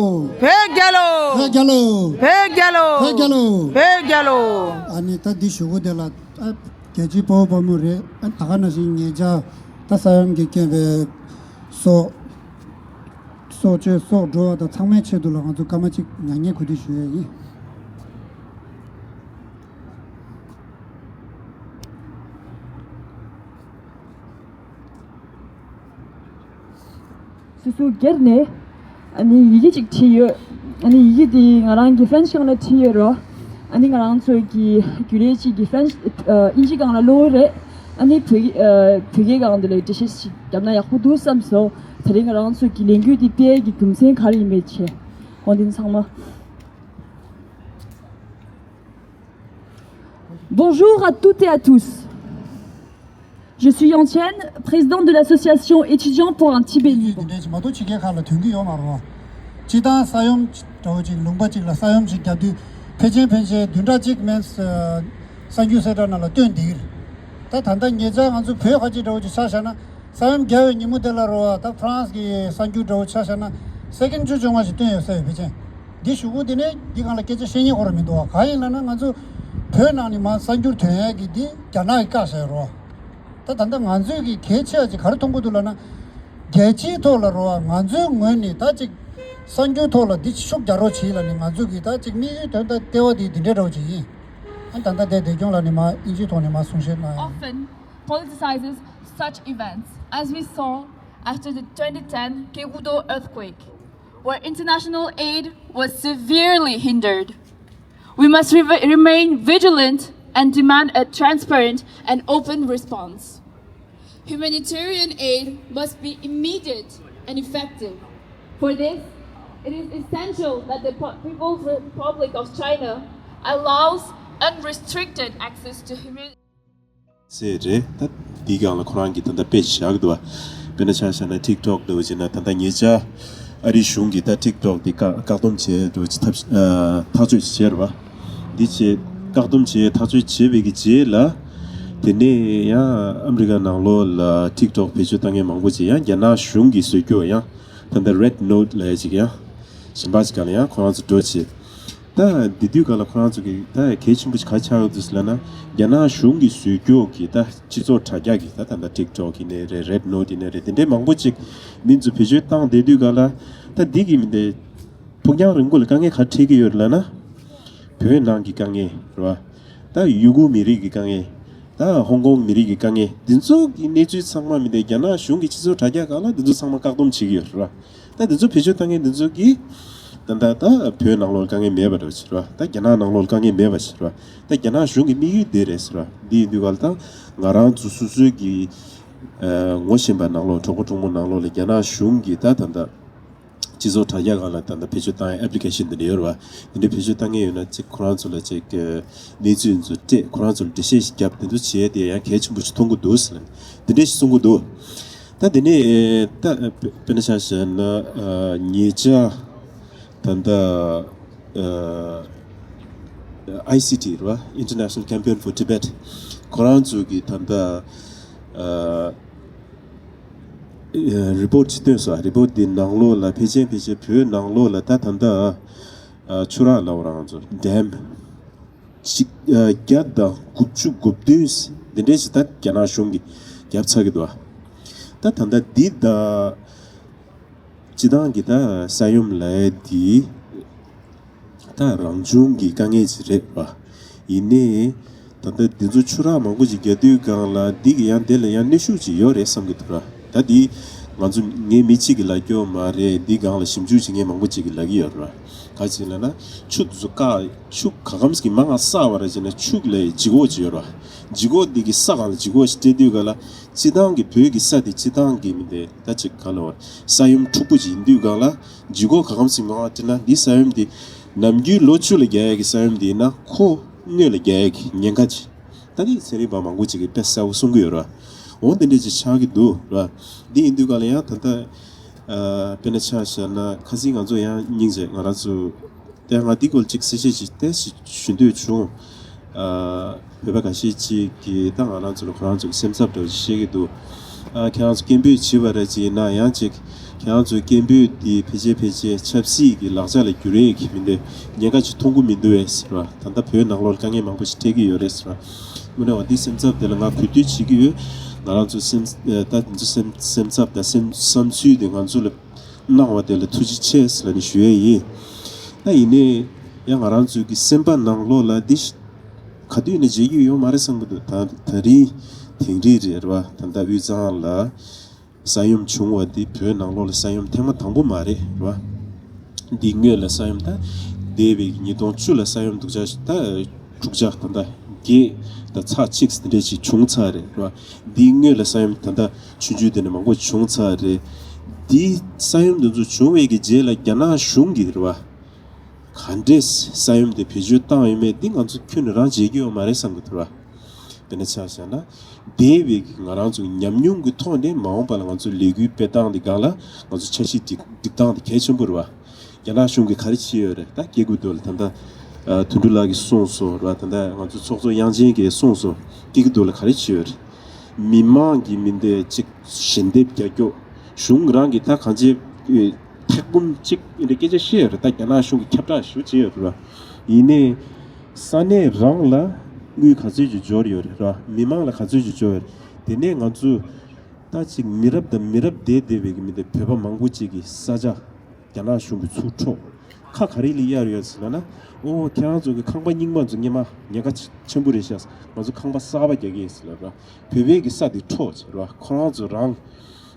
བོད་རྒྱལ་ལོ། བོད་རྒྱལ་ལོ། བོད་རྒྱལ་ལོ། བོད་རྒྱལ་ལོ། བོད་རྒྱལ་ལོ། ཨ་ནི་ད་འདི་ཞུ་གོ་དེ་ལ་ཨ། རྒྱལ་གཅེས་དཔའ་བོ་དཔའ་མོ་རེད། ཨ། ད་ག་ནང་བཞིན་ཉེ་ཆར་ད་ས་ཡོམ་གྱི་རྐྱེན་པས་སྲོག་སྲོག་གཅོད་སྲོག་འགྲོ་བ་དང་ཚང་མའི་ཆེད་དུ་ལ་ང་ཚོ་སྐར་མ་གཅིག་མྱ་ངན་གུས་འདུད་ཞུ་ཡས་ཡིན། སོ་སོ་སྒེར་ནས་ཨ་ནི་ཡི་གེ་ཅིག་བྲིས་ཡོད། ཨ་ནི་ཡི་གེ་དེ་ང་རང་གི་ཧྥ་རན་སི་སྒང་ལ་བྲིས་ཡོད་རོ། ཨ་ནི་ང་རང་ཚོ་གི་རྒྱུན་ལས་ཅིག་གི་ཧྥ་རན་སི་ཨ་དབྱིན་ཇི་སྒང་ལ་ཀློག་རེད། ཨ་ནི་བོད་ཨ་བོད་སྐད་སྒང་དུ་ལ་འགྲེལ་བཤད་ཅིག་བརྒྱབ་ན་ཡག་པོ་འདུག་བསམ་སོང་། དེ་རིང་ང་རང་ཚོ་གི་ལས་འགུལ་འདི་སྤེལ་གྱི་རྒྱུ་མཚན་ག་རེ་ཡིན་མེད་ཆེ། འོ་འདི་ཚང་མ། Bonjour à toutes et à tous. Je suis Yang Chen, présidente de l'association Étudiants pour un Tibet libre. དེ་འདྲ་ཞིག་མ་གཏོགས་ཕྱི་རྒྱལ་ཁག་ལ་ཐོན་གྱི་ཡོད་མ་རེད་བ། སྤྱིར་བཏང་ས་ཡོམ་འདྲ་བོ་ཅིག་ལུང་པ་ཅིག་ལ་ས་ཡོམ་ཞིག་བརྒྱབ་དུས་ཕལ་ཆེར་ཕལ་ཆེར་བདུན་ཕྲག་གཅིག་མིན་གསར་འགྱུར་གསལ་བསྒྲགས་ནང་ལ་སྟོན་བསྡད་ཀྱི་རེད། ད་ད་ལྟ་ཉེ་ཆར་ང་ཚོ་བོད་ཁ་ཆེ་འདྲ་བོ་ཅིག་ཆ་བཞག་ན། ས་ཡོམ་བརྒྱབ་པའི་ཉིན་མོ་དེ་ལ་རེད་བ། ད་ཧྥ་རན་སི་གི་གསར་འགྱུར་འདྲ་བོ་ཆ་བཞག་ན་སེ་ཀེན་བཅུ་བཅོ་ལྔ་ཞིག་བཏོན་ཡོད་ས་ཡོད་ཕལ་ཆེར། འདི་གཞུག་གུ་དེ་ནས་འདི་སྒང་ལ་སྐད་ཆ་བཤད་མཁན་ཁོ་རང་མི་འདུག་བ། གང་ཡིན་ལབ་ན་ང་ཚོ་བོད་ནང་ནས་མར་གསར་འགྱུར་ཐོན་ཡས་ཀྱི་འདི་རྒྱ་ནག་གིས་བཀག་བཞག་ཡོད་རེད་བ། ད་ད་ལྟ་ང་ཚོས་ཀྱི་གལ་ཆེ་བ་ཅིག་ག་རེ་མཐོང་གི་འདུག་ལབ་ན། རྒྱལ་སྤྱིའི་ཐོག་ལ་རེད་བ། ང་ཚོའི་ངོས་ནས་ད་ཅིག་གསར་འགྱུར་ཐོག་ལ་འདི་ཤུགས་རྒྱག་རོགས་བྱེད་ལབ་ནས་ང་ཚོ་གི་ད་ཅིག་དམིགས་ཡུལ་དོན་དག་ལྟེ་བ་དེ་འདི་འདྲའི་འདྲ་བོ་ཅིག་ཡིན། ཨ་ད་ལྟ་དེ་བདེ་སྐྱོང་ལགས་ནས་མར་དབྱིན་ཇིའི་ཐོག་ནས་མར་གསུང་བཤད་གནང་ཡོད། Often politicizes such events, as we saw after the twenty ten Gegugdo earthquake, where international aid was severely hindered. We must re- remain vigilant and demand a transparent and open response. Humanitarian aid must be immediate and effective. For this, it is essential that the Po- People's Republic of China allows unrestricted access to humanitarian ཟེར་རེད། ད་འདི་སྒང་ལ་ཁོ་རང་གིས་ད་ལྟ་དཔེ་ཞིག་བཞག་གི་འདུག་བ། དཔེར་ན་ཆ་བཞག་ན་ཊིག་ཊོག་འདྲ་བོ་བྱས་ན། ད་ལྟ་ཉེ་ཆར་ཨ་རིའི་གཞུང་གིས་ད་ཊིག་ཊོག་འདི་བཀག་བཀག་སྡོམ་བྱས་འདྲ་བོ་ཅིག་ཐབས་ཨ་ཐག་གཅོད་བྱས་རེད་བ། འདི་བྱས་བཀག་སྡོམ་བྱས་ཐག་གཅོད་བྱས་པའི་གི་རྗེས་ལ། དེ་ནས་ཡང་ཨ་མི་རི་ཀ་ནང་ལོགས་ལ་ཊིག་ཊོག་བེད་སྤྱོད་བཏང་མཁན་མང་པོ་ཅིག་ཡང་རྒྱ་ནག་གཞུང་གིས་བཟོས་རྒྱུ་ཡང་ད་ལྟ་རེཌ་ནོཊ་ལབ་ཡ་ཅིག་ཡང་གཞན་པ་ཅིག་སྒང་ལ་ཡང་ཁོ་རང་ཚོ་འགྲོ་བྱས། ད་འདི་དུས་སྒང་ལ་ཁོ་རང་ཚོ་གི་ད་གལ་ཆེན་པོ་ཞིག་ག་ཆགས་ཡོད་འདུག་ཟེར་ལབ་ན། རྒྱ་ནག་གཞུང་གིས་བཟོས་རྒྱུ་གི་ད་སྤྱི་ཚོགས་དྲ་རྒྱ་གི་ད་ད་ལྟ་ཊིག་ཊོག་ཡིན་ནའི་རེད། རེཌ་ནོཊ་ཡིན་ནའི་རེད། དེ་འདྲའི་མང་པོ་ཅིག་མི་ཚོ་བེད་སྤྱོད་བཏང་བསྡད་དུས་སྒང་ལ། ད་འདི་གི་མི་འདི་ཕུགས་རྒྱང་རིང་པོ་ལ་དཀའ་ངལ་ག་རེ་འཕྲད་ཀྱི་ཡོད་རེད་ལབ་ན། བོད་ནང་གི་དཀའ་ངལ་རེད་བ། ད་ཡུ་གུར་མི་རིགས་ཀྱི་དཀའ་ངལ། ད་ཧོང་ཀོང་མི་རིགས་ཀྱི་དཀའ་ངལ། འདི་ཚོ་གི་གནས་ཚུལ་ཚང་མ་མི་འདི་རྒྱ་ནག་གཞུང་གི་སྤྱི་ཚོགས་དྲ་རྒྱ་སྒང་ལ་འདི་ཚོ་ཚང་མ་བཀག་སྡོམ་བྱེད་ཀྱི་ཡོད་རེད་བ། ད་འདི་ཚོ་བེད་སྤྱོད་བཏང་མཁན་འདི་ཚོ་གིས་ད་ད་ད་བོད་ནང་ལོགས་དཀའ་ངལ་མེད་པ་འདྲ་བོ་བྱེད་རེད་བ། ད་རྒྱ་ནག་ནང་ལོགས་དཀའ་ངལ་མེད་པ་བྱེད་རེད་བ། ད་རྒྱ་ནག་གཞུང་གི་དམིགས་ཡུལ་དེ་རེད་ཟེར་བ། འདི་ཡིན་དུས་སྒང་ལ་ད་ང་རང་ཚོ་སོ་སོའི་གི་ཨ་ངོ་ཤེས་པ་ནང་ལོགས། གྲོགས་པོ་གྲོགས་མོ་ནང་ལོགས་ལ་རྒྱ་ནག་གཞུང་གིས་ད་ད་ད་སྤྱི་ཚོགས་དྲ་རྒྱ་སྒང་ལ་ད་ལྟ་བེད་སྤྱོད་བཏང་ཡའི་ཨེབ་ལི་ཀེ་ཤན་འདི་འདྲ་ཡོད་རེད་བ། འདི་འདྲ་བེད་སྤྱོད་བཏང་མཁན་ཡོད་ན་ཅིག་ཁོ་རང་ཚོ་ལ་ཅིག་གནས་ཚུལ་ཚོ་སྤྲད། ཁོ་རང་ཚོ་ལ་འགྲེལ་བཤད་ཞིག་བརྒྱབ། དེ་ཚོ་བྱས་ཏེ་ཡང་གལ་ཆེན་པོ་ཞིག་མཐོང་གི་འདུག་ཟེར་ལབ་འདི་འདྲ་ཞིག་གསུང་གི་འདུག་ད་དེ་ནས་ད་དཔེར་ན་ཆ་བཞག་ན་ཉེ་ཆར་ད་ལྟ་ཨ་ཨའི་སི་ཊི་རེད་བ། International Campaign for Tibet། ཁོ་རང་ཚོ་གི་ད་ལྟ་ཨ་རི་པོར་ཊི་ཅིག་བཏོན་སོང་། རི་པོར་ཊི་འདི་ནང་ལོགས་ལ་ཕལ་ཆེར་ཕལ་ཆེར་བོད་ནང་ལོགས་ལ་ད་ད་ལྟ་ཨ་ཆུ་རགས་ལབ་རང་ཚོ་ཌེམ་ཅིག་ཨ་བརྒྱ་དང་དགུ་བཅུ་གོ་བདུན་འདི་འདྲས་ཞིག་ད་རྒྱ་ནག་གཞུང་གིས་བརྒྱབ་ཚར་གི་འདུག་ད་ད་ལྟ་འདི་ད་སྤྱི་བཏང་གི་ད་ས་ཡོམ་ལབ་ཡ་འདི་ད་རང་བྱུང་གི་དཀའ་ངལ་ཅིག་རེད་བ། ཡིན་ནའི་ད་ལྟ་འདི་ཚོ་ཆུ་རགས་མང་པོ་ཅིག་རྒྱག་དུས་སྒང་ལ་འདི་གི་ཡང་དེ་ལ་ཡང་གནོན་ཤུགས་ཅིག་ཡོད་རེད་བསམ་གི་འདུག་ར། ད་འདི་ང་ཚོ་ངའི་མི་གཅིག་གིས་ལབ་རྒྱུ་མ་རེད། འདི་སྒང་ལ་ཞིབ་འཇུག་བྱེད་མཁན་མང་པོ་ཅིག་གིས་ལབ་ཀྱི་ཡོད་ར། ག་ཅིག་ལབ་ན་ཆུ་འདི་ཚོ་བཀག་ཆུ་ག་གམ་ཞིག་གི་མ་ང་བསགས་པ་ར་བྱས་ན་ཆུ་ལ་ལྗིད་ཁོག་ཅིག་ཡོད་ར། ལྗིད་ཁོག་འདི་གི་ས་སྒང་ལ་ལྗིད་ཁོག་ཅིག་སྤྲད་དུས་སྒང་ལ་སྤྱི་བཏང་གི་བོད་ཀྱི་ས་དེ་སྤྱི་བཏང་གི་མི་འདི་ད་ཅིག་ག་ལབ་ས་ཡོམ་འཁྲུག་པོ་ཅིག་ཡིན་དུས་སྒང་ལ། ལྗིད་ཁོག་ག་གམ་ཞིག་མང་བ་དེ་ན་འདི་ས་ཡོམ་འདི་ནམ་རྒྱུན་ལོ་བཅུ་ལ་རྒྱག་ཡ་གི་ས་ཡོམ་འདི་ཡིན་ན་ཁོ་སྔོན་ལ་རྒྱག་ཡ་གི་ཉེན་ཁ་ཅིག་ད་ནི་ཚན་རིག་པ་མང་པོ་ཅིག་གིས་དཔེ་གསལ་པོ་གསུང་གི་ཡོད་ར། འོ་འདི་འདྲ་ཅིག་ཆགས་ཀྱི་འདུག་ར། འདི་ཡིན་དུས་ག་ལ་ཡང་ད་ལྟ་ཨ་དཔེར་ན་ཆ་བཞག་ན་ཁ་སང་ང་ཚོ་ཡང་སྙིང་རྗེ་ང་རང་ཚོ་དེ་ང་འདི་སྐོར་ཅིག་གསལ་བཤད་ཅིག་ཏོག་ཙམ་ཞུ་འདོད་བྱུང་། ཨ་བོད་པ་འགའ་ཤས་ཅིག་གིས་ད་ང་རང་ཚོ་ལ་ཁོ་རང་ཚོ་གི་སེམས་འཚབ་འདྲ་བོ་ཅིག་བཤད་ཀྱི་འདུག་ཨ་ཁྱེད་རང་ཚོ་སྐད་འབོད་བྱེད་པ་རེད་ཅེ་ན་ཡང་ཅིག་ཁྱེད་རང་ཚོའི་སྐད་འབོད་འདི་ཕལ་ཆེར་ཕལ་ཆེར་ཆབ་སྲིད་ཀྱི་ལག་ཆ་ལ་འགྱུར་ཡས་ཀྱི་མི་འདུག་ཉེན་ཁ་ཅིག་མཐོང་གི་མི་འདུག་བས་ཟེར་བ། ད་ལྟ་བོད་ནང་ལོགས་ལ་དཀའ་ངལ་མང་པོ་ཞིག་འཕྲད་ཀྱི་ཡོད་རེད་ཟེར་བ། དངོས་གནས་བ་འདི་སེམས་འཚབ་དེ་ལ་ང་གུས་འདུད་བྱེད་ཀྱི་ཡོད། ང་རང་ཚོ་སེམས་ད་འདི་ཚོ་སེམས་སེམས་འཚབ་དང་སེམས་བསམ་ཚུལ་དེ་ང་ཚོ་ལ་གནང་བ་དེ་ལ་ཐུགས་རྗེ་ཆེ་ཟེར་ལབ་ནས་ཞུ་ཡས་ཡིན། ད་ཡིན་ནའི་ཡང་ང་རང་ཚོའི་གི་སེམས་པ་ནང་ལོགས་ལ་འདི་ག་དུས་ནས་བརྗེད་རྒྱུ་ཡོད་མ་རེད་བསམ་གི་འདུག་ད་ད་རིང་དེང་རིང་རེད་རེད་བ། ད་ལྟ་དབུས་གཙང་ལ་ས་ཡོམ་བྱུང་བ་འདི་བོད་ནང་ལོགས་ལ་ས་ཡོམ་ཐེངས་མ་དང་པོ་མ་རེད་རེད་བ། འདི་སྔོན་ལ་ས་ཡོམ་ད་འདས་པའི་ཉིས་སྟོང་བཅུ་ལ་ས་ཡོམ་སྡུག་ཅག་ད་དྲུག་ཅག་ད་ལྟ་བརྒྱད་ད་ཚེག་གཅིག་དེ་འདྲས་ཅིག་བྱུང་ཚར་རེད་རེད་བ། འདི་སྔོན་ལ་ས་ཡོམ་ད་ལྟ་ཆུང་ཆུང་དེ་ནས་མང་པོ་བྱུང་ཚར་རེད། འདི་ས་ཡོམ་འདི་ཚོ་བྱུང་བའི་གི་རྗེས་ལ་རྒྱ་ནག་གཞུང་གིས་རེད་བ། ག་འདྲས་ས་ཡོམ་དེ་བེད་སྤྱོད་བཏང་ཡོད་མེད་དེ་ང་ཚོ་ཁྱོན་ནས་རང་བརྗེད་ཀྱི་ཡོད་མ་རེད་བསམ་གྱི་འདུག་ར། དཔེར་ན་ཆ་བཞག་ན། འདས་པའི་གི་ང་རང་ཚོ་ཉམས་མྱོང་གི་ཐོག་ནས་མ་འོངས་པ་ལ་ང་ཚོ་ལས་འགུལ་སྤེལ་སྟངས་དེ་སྒང་ལ་ང་ཚོ་འཆར་གཞི་སྒྲིག་སྒྲིག་སྟངས་དེ་གལ་ཆེན་པོ་རེད་བ། རྒྱ་ནག་གཞུང་གིས་ག་རེ་བྱས་ཡོད་རེད། ད་སྐྱེ་དགུ་དོ་ལ་ད་ལྟ་དོན་གྲུབ་ལགས་ཀྱིས་གསུངས་སོང་རེད་བ། ད་ལྟ་ང་ཚོ་ཚོགས་གཙོ་དབྱངས་ཅན་གྱིས་གསུངས་སོང་། སྐྱེ་དགུ་དོ་ལ་ག་རེ་བྱས་ཡོད་རེད། མི་མང་གི་མི་འདོད་ཅིག་ཞལ་འདེབས་རྒྱག་རྒྱུ། གཞུང་རང་གིས་ད་གང་ཅི་ཐེག་དཔོན་གཅིག་ཨེ་འདྲ་སྐད་ཆ་བཤད་ཡོད་རེད། ད་རྒྱ་ནག་གཞུང་གིས་ཁྱབ་བསྒྲགས་ཞུ་བྱས་ཡོད་རེད་བ། ཡིན་ནའི་ས་གནས་རང་ལ་དངུལ་ག་ཚོད་ཅིག་འབྱོར་ཡོད་རེད་བ། མི་མང་ལ་ག་ཚོད་ཅིག་འབྱོར་ཡོད་རེད། དེ་ནས་ང་ཚོ་ད་ཅིག་མི་རབས་དང་མི་རབས་འདས་བསྡད་པའི་གི་མི་དེ་བོད་པ་མང་པོ་ཅིག་གི་ས་ཆ་རྒྱ་ནག་གཞུང་གིས་ཚུར་འཕྲོག་ཁ་ག་རེ་ལ་གཡར་ཡོད་ཟེར་ན་ན། ཨོ་ཁྱེད་རང་ཚོ་གི་ཁང་པ་རྙིང་མ་ཚོ་སྔོན་མ་ཉེན་ཁ་ཆེན་པོ་རེད་ཤག་ང་ཚོ་ཁང་པ་གསར་པ་རྒྱག་གི་ཡིན་ཟེར་ལབ་ར། བོད་པའི་གི་ས་དེ་འཕྲོག་ཟེར་ར། ཁོ་རང་ཚོ་རང་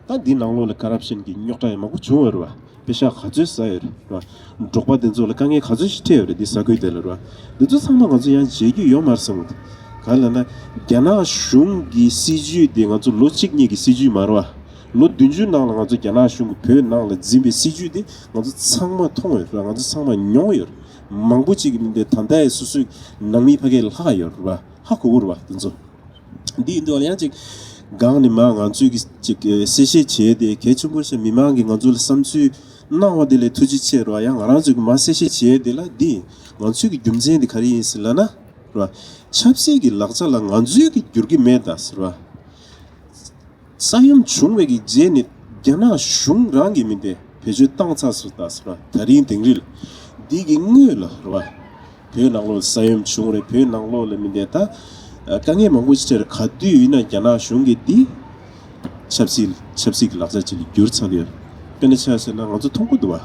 ད་འདི་ནང་ལོགས་ལ་ཀ་རབ་ཤན་གྱི་རྙོག་དྲ་ཡང་མང་པོ་བྱུང་ཡོད་རེད་བ། པེ་ཤག་ག་ཚོད་ཟ་ཡོད་རེད་བ། འབྲོག་པ་འདི་ཚོ་ལ་དཀའ་ངལ་ག་ཚོད་ཞིག་འཕྲད་ཡོད་རེད། འདི་ས་ཁུལ་དེ་ལ་རེད་བ། འདི་ཚོ་ཚང་མ་ང་ཚོ་ཡང་བརྗེད་རྒྱུ་ཡོད་མ་རེད་བསམ་གི་འདུག་ག་ལ་ན་རྒྱ་ནག་གཞུང་གི་སྲིད་ཇུས་དེ་ང་ཚོ་ལོ་གཅིག་གཉིས་ཀྱི་སྲིད་ཇུས་མ་རེད་བ། ལོ་བདུན་ཅུ་ནང་ལ་ང་ཚོ་རྒྱ་ནག་གཞུང་གིས་བོད་ནང་ལ་འཛིན་པའི་སྲིད་ཇུས་དེ་ང་ཚོ་ཚང་མ་མཐོང་ཡོད་རེད་བ། ང་ཚོ་ཚང་མ་མྱོང་ཡོད་རེད། མང་པོ་ཅིག་གི་མི་འདི་ད་ལྟ་ཡང་སོ་སོའི་ནང་མི་ཕ་གིར་ལྷག་ཡོད་རེད་བ། ཧ་གོ་གི་རེད་བ་དེ་ཚོ། འདི་ཡིན་དུས་ཡང་ཅིག་སྒང་ནས་མ་ང་ཚོས་ཀྱི་ཅིག་གསལ་བཤད་བྱས་ཏེ་གལ་ཆེན་པོ་ཞིག་མི་མང་གིས་ང་ཚོ་ལ་བསམ་ཚུལ་གནང་བ་དེ་ལས་ཐུགས་རྗེ་ཆེ་རེད་བ། ཡང་ང་རང་ཚོས་ཀྱི་མ་གསལ་བཤད་བྱས་དེ་ལ་འདི་ང་ཚོས་ཀྱི་རྒྱུ་མཚན་དེ་ག་རེ་ཡིན་ཟེར་ལབ་ན་རེད་བ། ཆབ་སྲིད་ཀྱི་ལག་ཆ་ལ་ང་ཚོས་ཀྱི་འགྱུར་གྱི་མེད་ད་ཟེར་བ། ས་ཡོམ་བྱུང་བའི་གི་རྗེས་ནས་རྒྱ་ནག་གཞུང་རང་གི་མི་དེ་བེད་སྤྱོད་བཏང་ཚར་ཟེར་ད་ཟེར་བ། ད་རིང་དེང་རིང་འདི་གི་སྔོན་ལ་རེད་བ། བོད་ནང་ལོགས་ས་ཡོམ་བྱུང་རེད། བོད་ནང་ལོགས་ལ་མི་དེ་ད་དཀའ་ངལ་མང་པོ་ཞིག་འཕྲད་རེད། ག་དུས་ཡིན་ན་རྒྱ་ནག་གཞུང་གིས་འདི་ཆབ་སྲིད་ཆབ་སྲིད་ཀྱི་ལག་ཆ་ཅིག་ལ་བསྒྱུར་ཚར་ཡོད། དཔེར་ན་ཆ་བཞག་ན་ང་ཚོ་མཐོང་གི་འདུག་བ།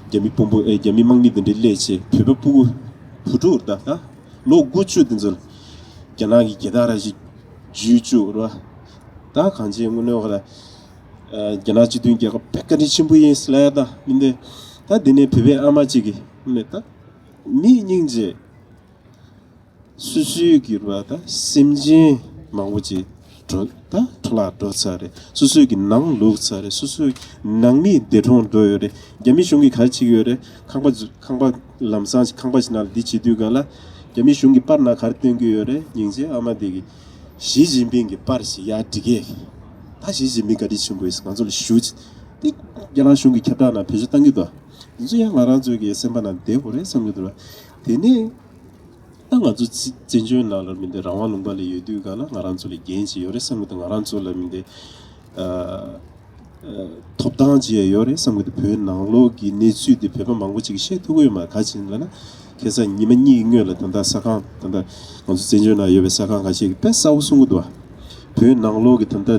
རྒྱ་མི་དཔོན་པོ་ཨེ་རྒྱ་མི་དམག་མི་དེ་འདྲའི་སླེབས་བྱས་བོད་པ་ཕྲུ་གུ་བུ་ཕྲུག་ད་ད། ལོ་དགུ་བཅུ་དེ་ཚོ་ལ་རྒྱ་ནག་གི་རྒྱལ་དར་ར་ཞིག་འཇུས་བཅུག་ར། ད་གང་ཅི་དངོས་གནས་ཁོ་ལ་རྒྱ་ནག་སྤྱི་མཐུན་རྒྱལ་ཁབ་དཔེ་བཀའ་དྲིན་ཆེན་པོ་ཡིན་ཟེར་ལ་ཡ་ད་མི་འདི། ད་འདི་ནས་བོད་པའི་ཨ་མ་གཅིག་གིས་ནས་ད་མི་སྙིང་རྗེ། སོ་སོའི་གི་ར་ད་སེམས་ཅན་མང་པོ་ཅིག་འགྲོ་ད་འཕྲོ་བརླག་འགྲོ་ཚར་རེད། སོ་སོའི་གི་ནང་ལུག་ཚར་རེད། སོ་སོའི་ནང་མི་འདས་གྲོངས་འགྲོ་ཡོད་རེད། རྒྱ་མི་གཞུང་གིས་ག་རེ་བྱེད་ཀྱི་ཡོད་རེད། ཁང་པ་ཁང་པ་ལམ་སང་ཁང་པ་ཞིག་ནང་ལ་འདི་བྱེད་དུས་ག་ལ་རྒྱ་མི་གཞུང་གི་པར་ནང་ག་རེ་སྟོན་གྱི་ཡོད་རེད། སྙིང་རྗེ་ཨ་མ་དེ་གི་ཞི་ཅིན་ཕིང་གི་པར་ཞིག་ཡར་སྒྲིག་གས། ད་ཞི་ཅིན་ཕིང་བཀའ་དྲིན་ཆེན་པོ་ཡིན་ང་ཚོ་ལ་ཞུ་ཅིག་དེ་རྒྱ་ནག་གཞུང་གི་ཁྱབ་བསྒྲགས་ནང་བེད་སྤྱོད་བཏང་གི་འདུག་འདི་ཚོ་ཡང་ང་རང་ཚོའི་གི་སེམས་པ་ནང་བསྡད་དགོས་རེད་བསམ་གྱི་འདུག་ར། དེ་ནས་ད་ང་ཚོ་བཙན་བྱོལ་ནང་ལ་མི་འདི་རང་དབང་ལུང་པ་ལ་ཡོད་དུས་ག་ལ་ང་རང་ཚོ་ལ་འགན་ཅིག་ཡོད་རེད་བསམ་གྱི་འདུག་ང་རང་ཚོ་ལ་མི་འདི་ཐོབ་ཐང་ཅིག་ཡོད་རེད་བསམ་གྱི་འདུག་བོད་ནང་ལོགས་ཀྱི་གནས་ཚུལ་འདི་བོད་པ་མང་པོ་ཅིག་ཤེས་ཐུབ་ཀྱི་ཡོད་མ་རེད། ག་ཅི་ལབ་ན་ཁ་སང་ཉི་མ་གཉིས་ཀྱི་སྔོན་ལ་ད་ལྟ་ས་ཁང་ད་ལྟ་ང་ཚོ་བཙན་བྱོལ་ནང་ཡོད་པའི་ས་ཁང་ཁ་ཤས་ཀྱིས་དཔེ་གསལ་པོ་གསུང་གི་འདུག་བོད་ནང་ལོགས་ཀྱི་ད་ལྟ་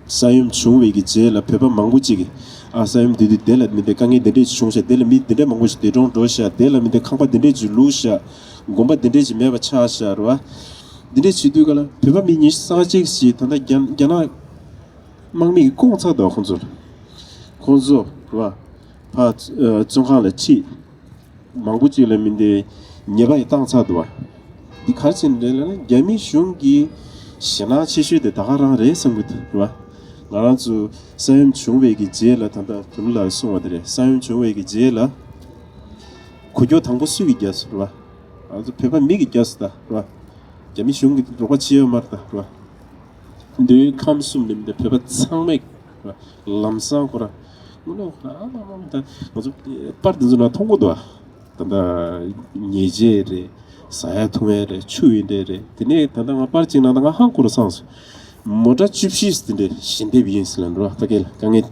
ས་ཡོམ་བྱུང་བའི་གི་རྗེས་ལ་བོད་པ་མང་པོ་ཅིག་གིས་ཨ་ས་ཡོམ་དེ་དུས་དེ་ལ་མི་འདི་དཀའ་ངལ་འདི་འདྲས་ཅིག་བྱུང་ཤག་དེ་ལ་མི་འདི་འདྲས་མང་པོ་ཞིག་འདས་གྲོངས་འགྲོ་ཤག་དེ་ལ་མི་འདི་ཁང་པ་འདི་འདྲས་ཅིག་ལུག་ཤག་དགོན་པ་འདི་འདྲས་ཅིག་མེད་པ་ཆགས་ཤག་རེད་བ། འདི་འདྲས་བྱེད་དུས་ག་ལ་བོད་པ་མི་ཉི་ཤུ་རྩ་གཅིག་ཞིག་ད་ལྟ་རྒྱ་རྒྱ་ནག་དམག་མི་གིས་བཀོང་ཚར་འདུག་ཁོང་ཚོ་ལ། ཁོང་ཚོ་རེད་བ། ཕར་བཙོན་ཁང་ལ་ཁྲིད། མང་པོ་ཅིག་ལ་མི་འདི་ཉེས་པ་ཡང་བཏང་ཚར་འདུག་བ། འདི་ག་རེ་བྱས་ནས་རེད་ལབ་ན་རྒྱ་མི་གཞུང་གི་ཞེད་སྣང་ཆེ་ཤོས་དེ་ད་ག་རང་རེད་བསམ་གྱི་འདུག་རེད་བ། ང་རང་ཚོ་ས་ཡོམ་བྱུང་བའི་གི་རྗེས་ལ་ད་ལྟ་དོན་ལ་གསུངས་པ་དེ་རེད། ས་ཡོམ་བྱུང་བའི་གི་རྗེས་ལ་འགུལ་སྐྱོད་དང་པོ་སུས་ཀྱིས་བརྒྱབ་སོང་རེད་བ། ང་ཚོ་བོད་པ་མི་གིས་བརྒྱབ་སོང་ད་རེད་བ། རྒྱ་མི་གཞུང་གིས་རོགས་པ་བྱས་ཡོད་མ་རེད་ད་རེད་བ། མདོའི་ཁམས་གསུམ་ནས་མི་འདི་བོད་པ་ཚང་མས་ལམ་སང་ཁོ་ར་དངོས་གནས་ཁོ་ར་ཨ་མ་མ་མ་ད་ང་ཚོ་པར་འདི་ཚོ་ནང་མཐོང་གི་འདུག་ཨ། ད་ལྟ་ཉལ་ཆས་རེད། ཟ་ཡ་འཐུང་ཡ་རེད། ཆུ་ཡི་འདྲ་རེད། དེ་ནས་ད་ལྟ་ང་པར་གཅིག་ནང་ད་ང་ཧང་ཁོ་ར་སངས་སོང་། མོ་ཊ་བཅུ་བཞི་དེ་འདྲ་ཞལ་འདེབས་ཡིན་ཟེར་ལབ་འགྲོ་ཨ། ད་གལ་ལ་དཀའ་ངལ་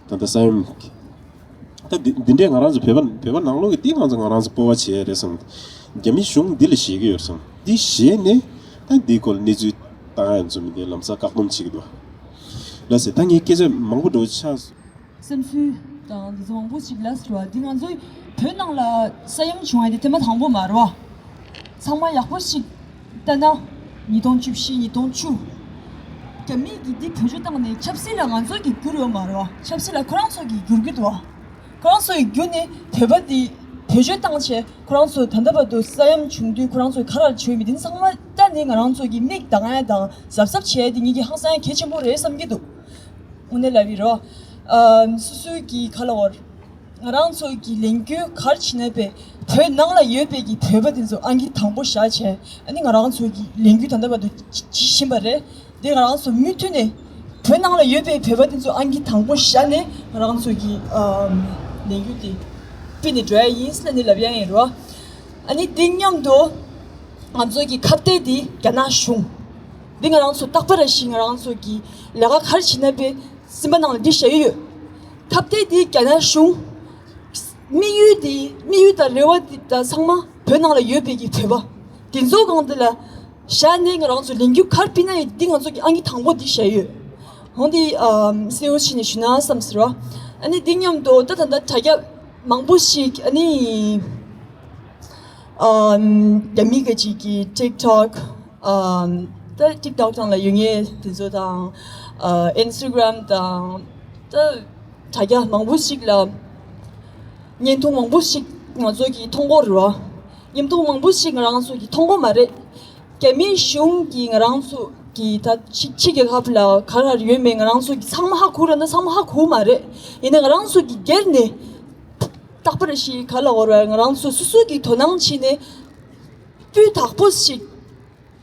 ད་ལྟ་ས་ཡོམ། ད་འདི་འདི་འདྲའི་ང་རང་ཚོ་བོད་པ་བོད་པ་ནང་ལོགས་ཀྱི་འདི་ང་ཚོ་ང་རང་ཚོ་སྤོབས་པ་བྱེད་ཡ་རེད་བསམ། རྒྱ་མི་གཞུང་འདི་ལ་ཞེད་ཀྱི་ཡོད་བསམ། འདི་ཞེད་ནས་ད་འདིའི་སྐོར་གནས་ཚུལ་བཏང་ཡ་ཚོ་མི་འདི་ལམ་སང་བཀག་སྡོམ་བྱེད་ཀྱི་འདུག་ལ་ཟེར། ད་ངས་སྐད་ཆ་མང་པོ་འགྲོ་ཆགས་སོང་། སེམས་ཚུལ་དང་འདི་ཚོ་མང་པོ་ཞིག་ལ་ཟེར་བ་འདི་ང་ཚོའི་བོད་ནང་ལ་ས་ཡོམ་བྱུང་ཡ་འདི་ཐེངས་མ་དང་པོ་མ་རེད་བ། ཚང་མ་ཡག་པོ་ཞིག་ལྟ་ན། ཉིས་སྟོང་བཅུ་བཞི་ཉིས་སྟོང་བཅུ། རྒྱ་མིས་ཀྱིས་འདི་བེད་སྤྱོད་བཏང་ནས་ཆབ་སྲིད་ལ་ང་ཚོ་གིས་བསྒྱུར་ཡོད་མ་རེད་བ། ཆབ་སྲིད་ལ་ཁོ་རང་ཚོ་གིས་བསྒྱུར་གྱི་འདུག་བ། ཁོ་རང་ཚོ་གིས་བསྒྱུར་ནས་བོད་པ་འདི་བེད་སྤྱོད་བཏང་བྱས་ཁོ་རང་ཚོ་ད་ལྟ་བར་དུ་ས་ཡོམ་བྱུང་དུས་ཁོ་རང་ཚོས་ག་རེ་བྱས་མེད་འདི་ཚང་མ་ལྟ་ནས་ང་རང་ཚོ་གིས་མིག་གདངས་ཡ་དང་གཟབ་གཟབ་བྱས་ཏེ་ངེད་ཀྱི་ཧང་སང་ཡ་གལ་ཆེན་པོ་རེད་བསམ་གྱི་འདུག་དངོས་གནས་ལབ་ཡིན་རོ། ཨ་སོ་སོའི་གི་ག་ལ་བར། ང་རང་ཚོ་གི་ལས་འགུལ་ག་རེ་བྱེད་ན་བས་བོད་ནང་ལ་ཡོད་པའི་གི་བོད་པ་དེ་ཚོ་ཨང་ཀི་དང་པོ་བཞག་བྱས། ཨ་ནི་ང་རང་ཚོ་གི་ལས་འགུལ་ད་ལྟ་བར་དུ་བྱེད་བཞིན་པ་རེད། འདི་ང་རང་ཚོ་མུ་མཐུད་ནས་བོད་ནང་ལ་ཡོད་པའི་བོད་པ་དེ་ཚོ་ཨང་ཀི་དང་པོ་བཞག་ནས་ང་རང་ཚོ་གི་ཨམ་ལས་འགུལ་དེ་སྤེལ་ནས་འགྲོ་ཡ་ཡིན་ཟེར་ནས་ལབ་ཡ་ཡིན་རོ། ཨ་ནི་འདི་མཉམ་དུ་ང་ཚོ་གི་ཁ་གཏད་འདི་རྒྱ་ནག་གཞུང་། འདི་ང་རང་ཚོ་རྟག་པར་ཞིག་ང་རང་ཚོ་གི་ལས་ཀ་ག་རེ་བྱེད་ན་བས་སེམས་པ་ནང་ལ་འདི་བཞག་ཡོད། ཁ་གཏད་འདི་རྒྱ་ནག་གཞུང་། དམིགས་ཡུལ་འདི་དམིགས་ཡུལ་དང་རེ་བ་འདི་དང་ཚང་མ་བོད་ནང་ལ་ཡོད་པའི་གི་བོད་པ་དེ་ཚོ་སྒང་འདི་ལ་བཞག་ནས་ང་རང་ཚོ་ལས་འགུལ་ག་རེ་སྤེལ་ན་ཡང་འདི་ང་ཚོ་གི་ཨང་ཀི་དང་པོ་འདི་བཞག་ཡོད། འོན་ཏེ་ཨམ་གསལ་བོ་བྱས་ནས་ཞུ་ན་བསམ་ཟེར་བ། ཨ་ནི་འདི་མཉམ་དུ་ད་ད་ལྟ་དྲ་རྒྱ་མང་པོ་ཞིག་ཨ་ནི་ཨམ་རྒྱ་མི་གི་ཅིག་གི་TikTok ཨམ་ད་TikTok དང་ལ་ཡོད་ངེས་དེ་ཚོ་དང་ཨ་Instagram དང་ད་དྲ་རྒྱ་མང་པོ་ཞིག་ལ་བརྙན་ཐུང་མང་པོ་ཞིག་ང་ཚོ་གི་མཐོང་གོ་རེད་བ། བརྙན་ཐུང་མང་པོ་ཞིག་ང་རང་ཚོ་གི་མཐོང་གོ་མ་རེད། རྒྱ་མིའི་གཞུང་གིས་ང་རང་ཚོ་གི་ད་ཕྱི་ཕྱི་རྒྱལ་ཁབ་ལ་ག་རེ་ཡོད་མེད་ང་རང་ཚོ་གི་ཚང་མ་ཧ་གོ་ར་ན་ཚང་མ་ཧ་གོ་མ་རེད། ཡིན་ན་ང་རང་ཚོ་གི་སྒེར་ནས་རྟག་པར་ཞིག་ག་ལ་འོར་བ་ང་རང་ཚོ་སོ་སོ་གི་དོ་སྣང་བྱས་ནས་སྤུས་དག་པོ་ཞིག་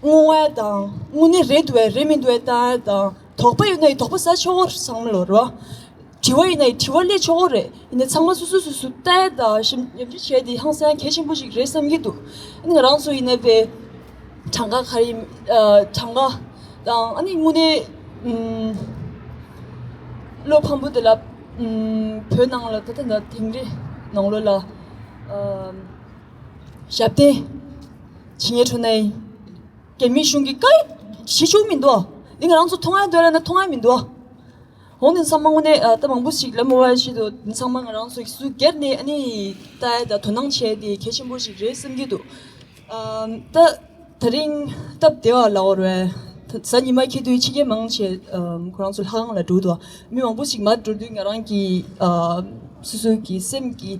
བསྔོ་བ་དང་དངོས་གནས་རེད་འདུག་བས་རེད་མི་འདུག་བས་ལྟ་དང་དོགས་པ་ཡོད་ན་ཡི་དོགས་པ་ཟ་ཆོག་གོ་ཚང་མ་ལོ་རོ། དྲི་བ་ཡིན་ན་ཡི་དྲི་བ་སླེབས་ཆོག་གོ་རེད། ཡིན་ན་ཚང་མ་སོ་སོ་སོ་སོ་ལྟ་དང་ཞིབ་ཉམས་ཞིབ་བྱས་ཏེ་ཧང་སང་གལ་ཆེན་པོ་ཞིག་རེད་བསམ་གྱི་འདུག་ཨ་ནི་ང་རང་ཚོ་ཡིན་ན་བས་གྲངས་ཀ་ག་རེ་ཡིན་གྲངས་ཀ་དང་ཨ་ནི་དངོས་གནས་ཨུམ་བློ་ཕམ་པོ་དེ་ལ་ཨུམ་བོད་ནང་ལ་ད་ལྟ་ད་དེང་རེས་ནང་ལོ་ལ་ཨུམ་ཞབས་བརྟན་བྱེད་ཉེ་འཕྲོ་ནས། རྒྱ་མིའི་གཞུང་གིས་བཀའ་ཞིག་ཞུ་མི་འདུག་འདི་ང་རང་ཚོ་མཐོང་ཡ་འདོད་ལ་ན་མཐོང་ཡ་མི་འདུག་འོ་ནི་ཚང་མ་དངོས་གནས་ཨ་ད་མང་པོ་ཞིག་ལ་མོ་བ་ཞིག་འདུག་འདི་ཚང་མ་ང་རང་ཚོ་སུ་སྒེར་ནས་ཨ་ནི་ལྟ་ཡ་ད་དོ་སྣང་བྱས་ཏེ་གལ་ཆེན་པོ་ཞིག་རེད་བསམ་གྱི་འདུག་ཨམ་ད་ད་རིང་སྟབས་བདེ་བ་ལ་འོར་བས་གཟའ་ཉི་མ་ཁེ་དུས་ཕྱི་རྒྱལ་མང་ཆེ་ཨམ་ཁོ་རང་ཚོ་ལྷ་ཁང་ལ་འགྲོ་འདུག་མི་མང་པོ་ཞིག་མར་འགྲོ་དུས་ང་རང་གི་ཨམ་སོ་སོ་གི་སེམས་ཀྱི་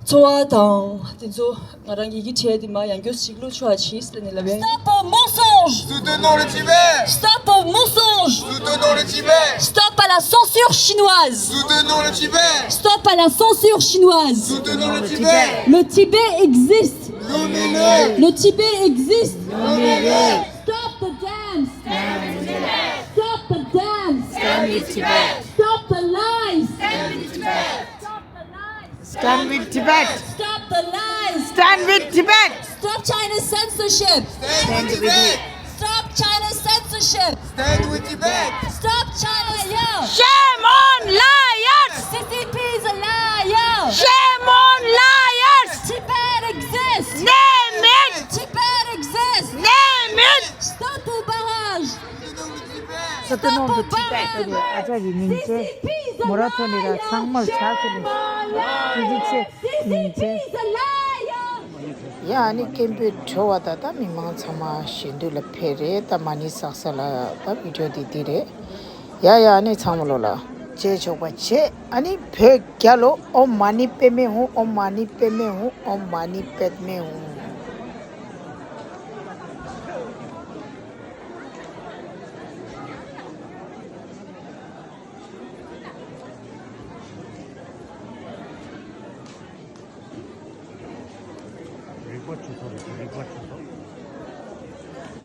ཚོར་བ་དང་དེ་ཚོ་ང་རང་ཡི་གེ་བྲིས་ཏེ་མར་ཡང་བསྐྱར་ཞིག་བླུགས་ཆོག་ཅིག་ཟེར་ནས་ལབ་ཡིན། Stop au mensonge! Soutenons le Tibet! Stop au mensonge! Soutenons le Tibet! Stop à la censure chinoise! Soutenons le Tibet! Stop à la censure chinoise! Soutenons le Tibet! Le Tibet existe! Nous minés! Le Tibet existe! Nous minés! Stop the dance! Stop the dance! Stand with Tibet! Stop the lies! Stand with Tibet! Stop the lies! Stand with Tibet! Stop China's censorship! Stand with Tibet! Stop China's censorship! Stand with Tibet! Stop China! Yeah! Shame on liars! C C P is a liar! Shame on liars! Tibet exists! Name it! Tibet exists! Name it! Stop au barrage! Soutenons le Tibet. ཨ་ཅག་གི་མིང་ཅན་མོ་ར་ཐོ་ནི་ར་ཚང་མར་ཆགས་ཀྱི་ནི་ཐུགས་རྗེ་ཆེ་མིང་ཅན། ཡ་ཨ་ནི་སྐད་འབོད་བྲོ་བ་ད་ལྟ་མི་མང་ཚང་མ་ཞལ་འདུས་ལ་ཕེབས་རེད། ད་མ་ཎི་བསགས་ས་ལ་ད་བི་ཌིའོ་འདི་འདི་རེད། ཡ་ཡ་ཨ་ནི་ཚང་མ་ལོ་ལ་རྗེས་ཆོག་པ་བྱེད། ཨ་ནི་བོད་རྒྱལ་ལོ། ཨོཾ་མ་ཎི་པདྨེ་ཧཱུྃ། ཨོཾ་མ་ཎི་པདྨེ་ཧཱུྃ། ཨོཾ་མ་ཎི་པདྨེ་ཧཱུྃ། རིག་པ་ཆུ་ཚོད་རེད། རིག་པ་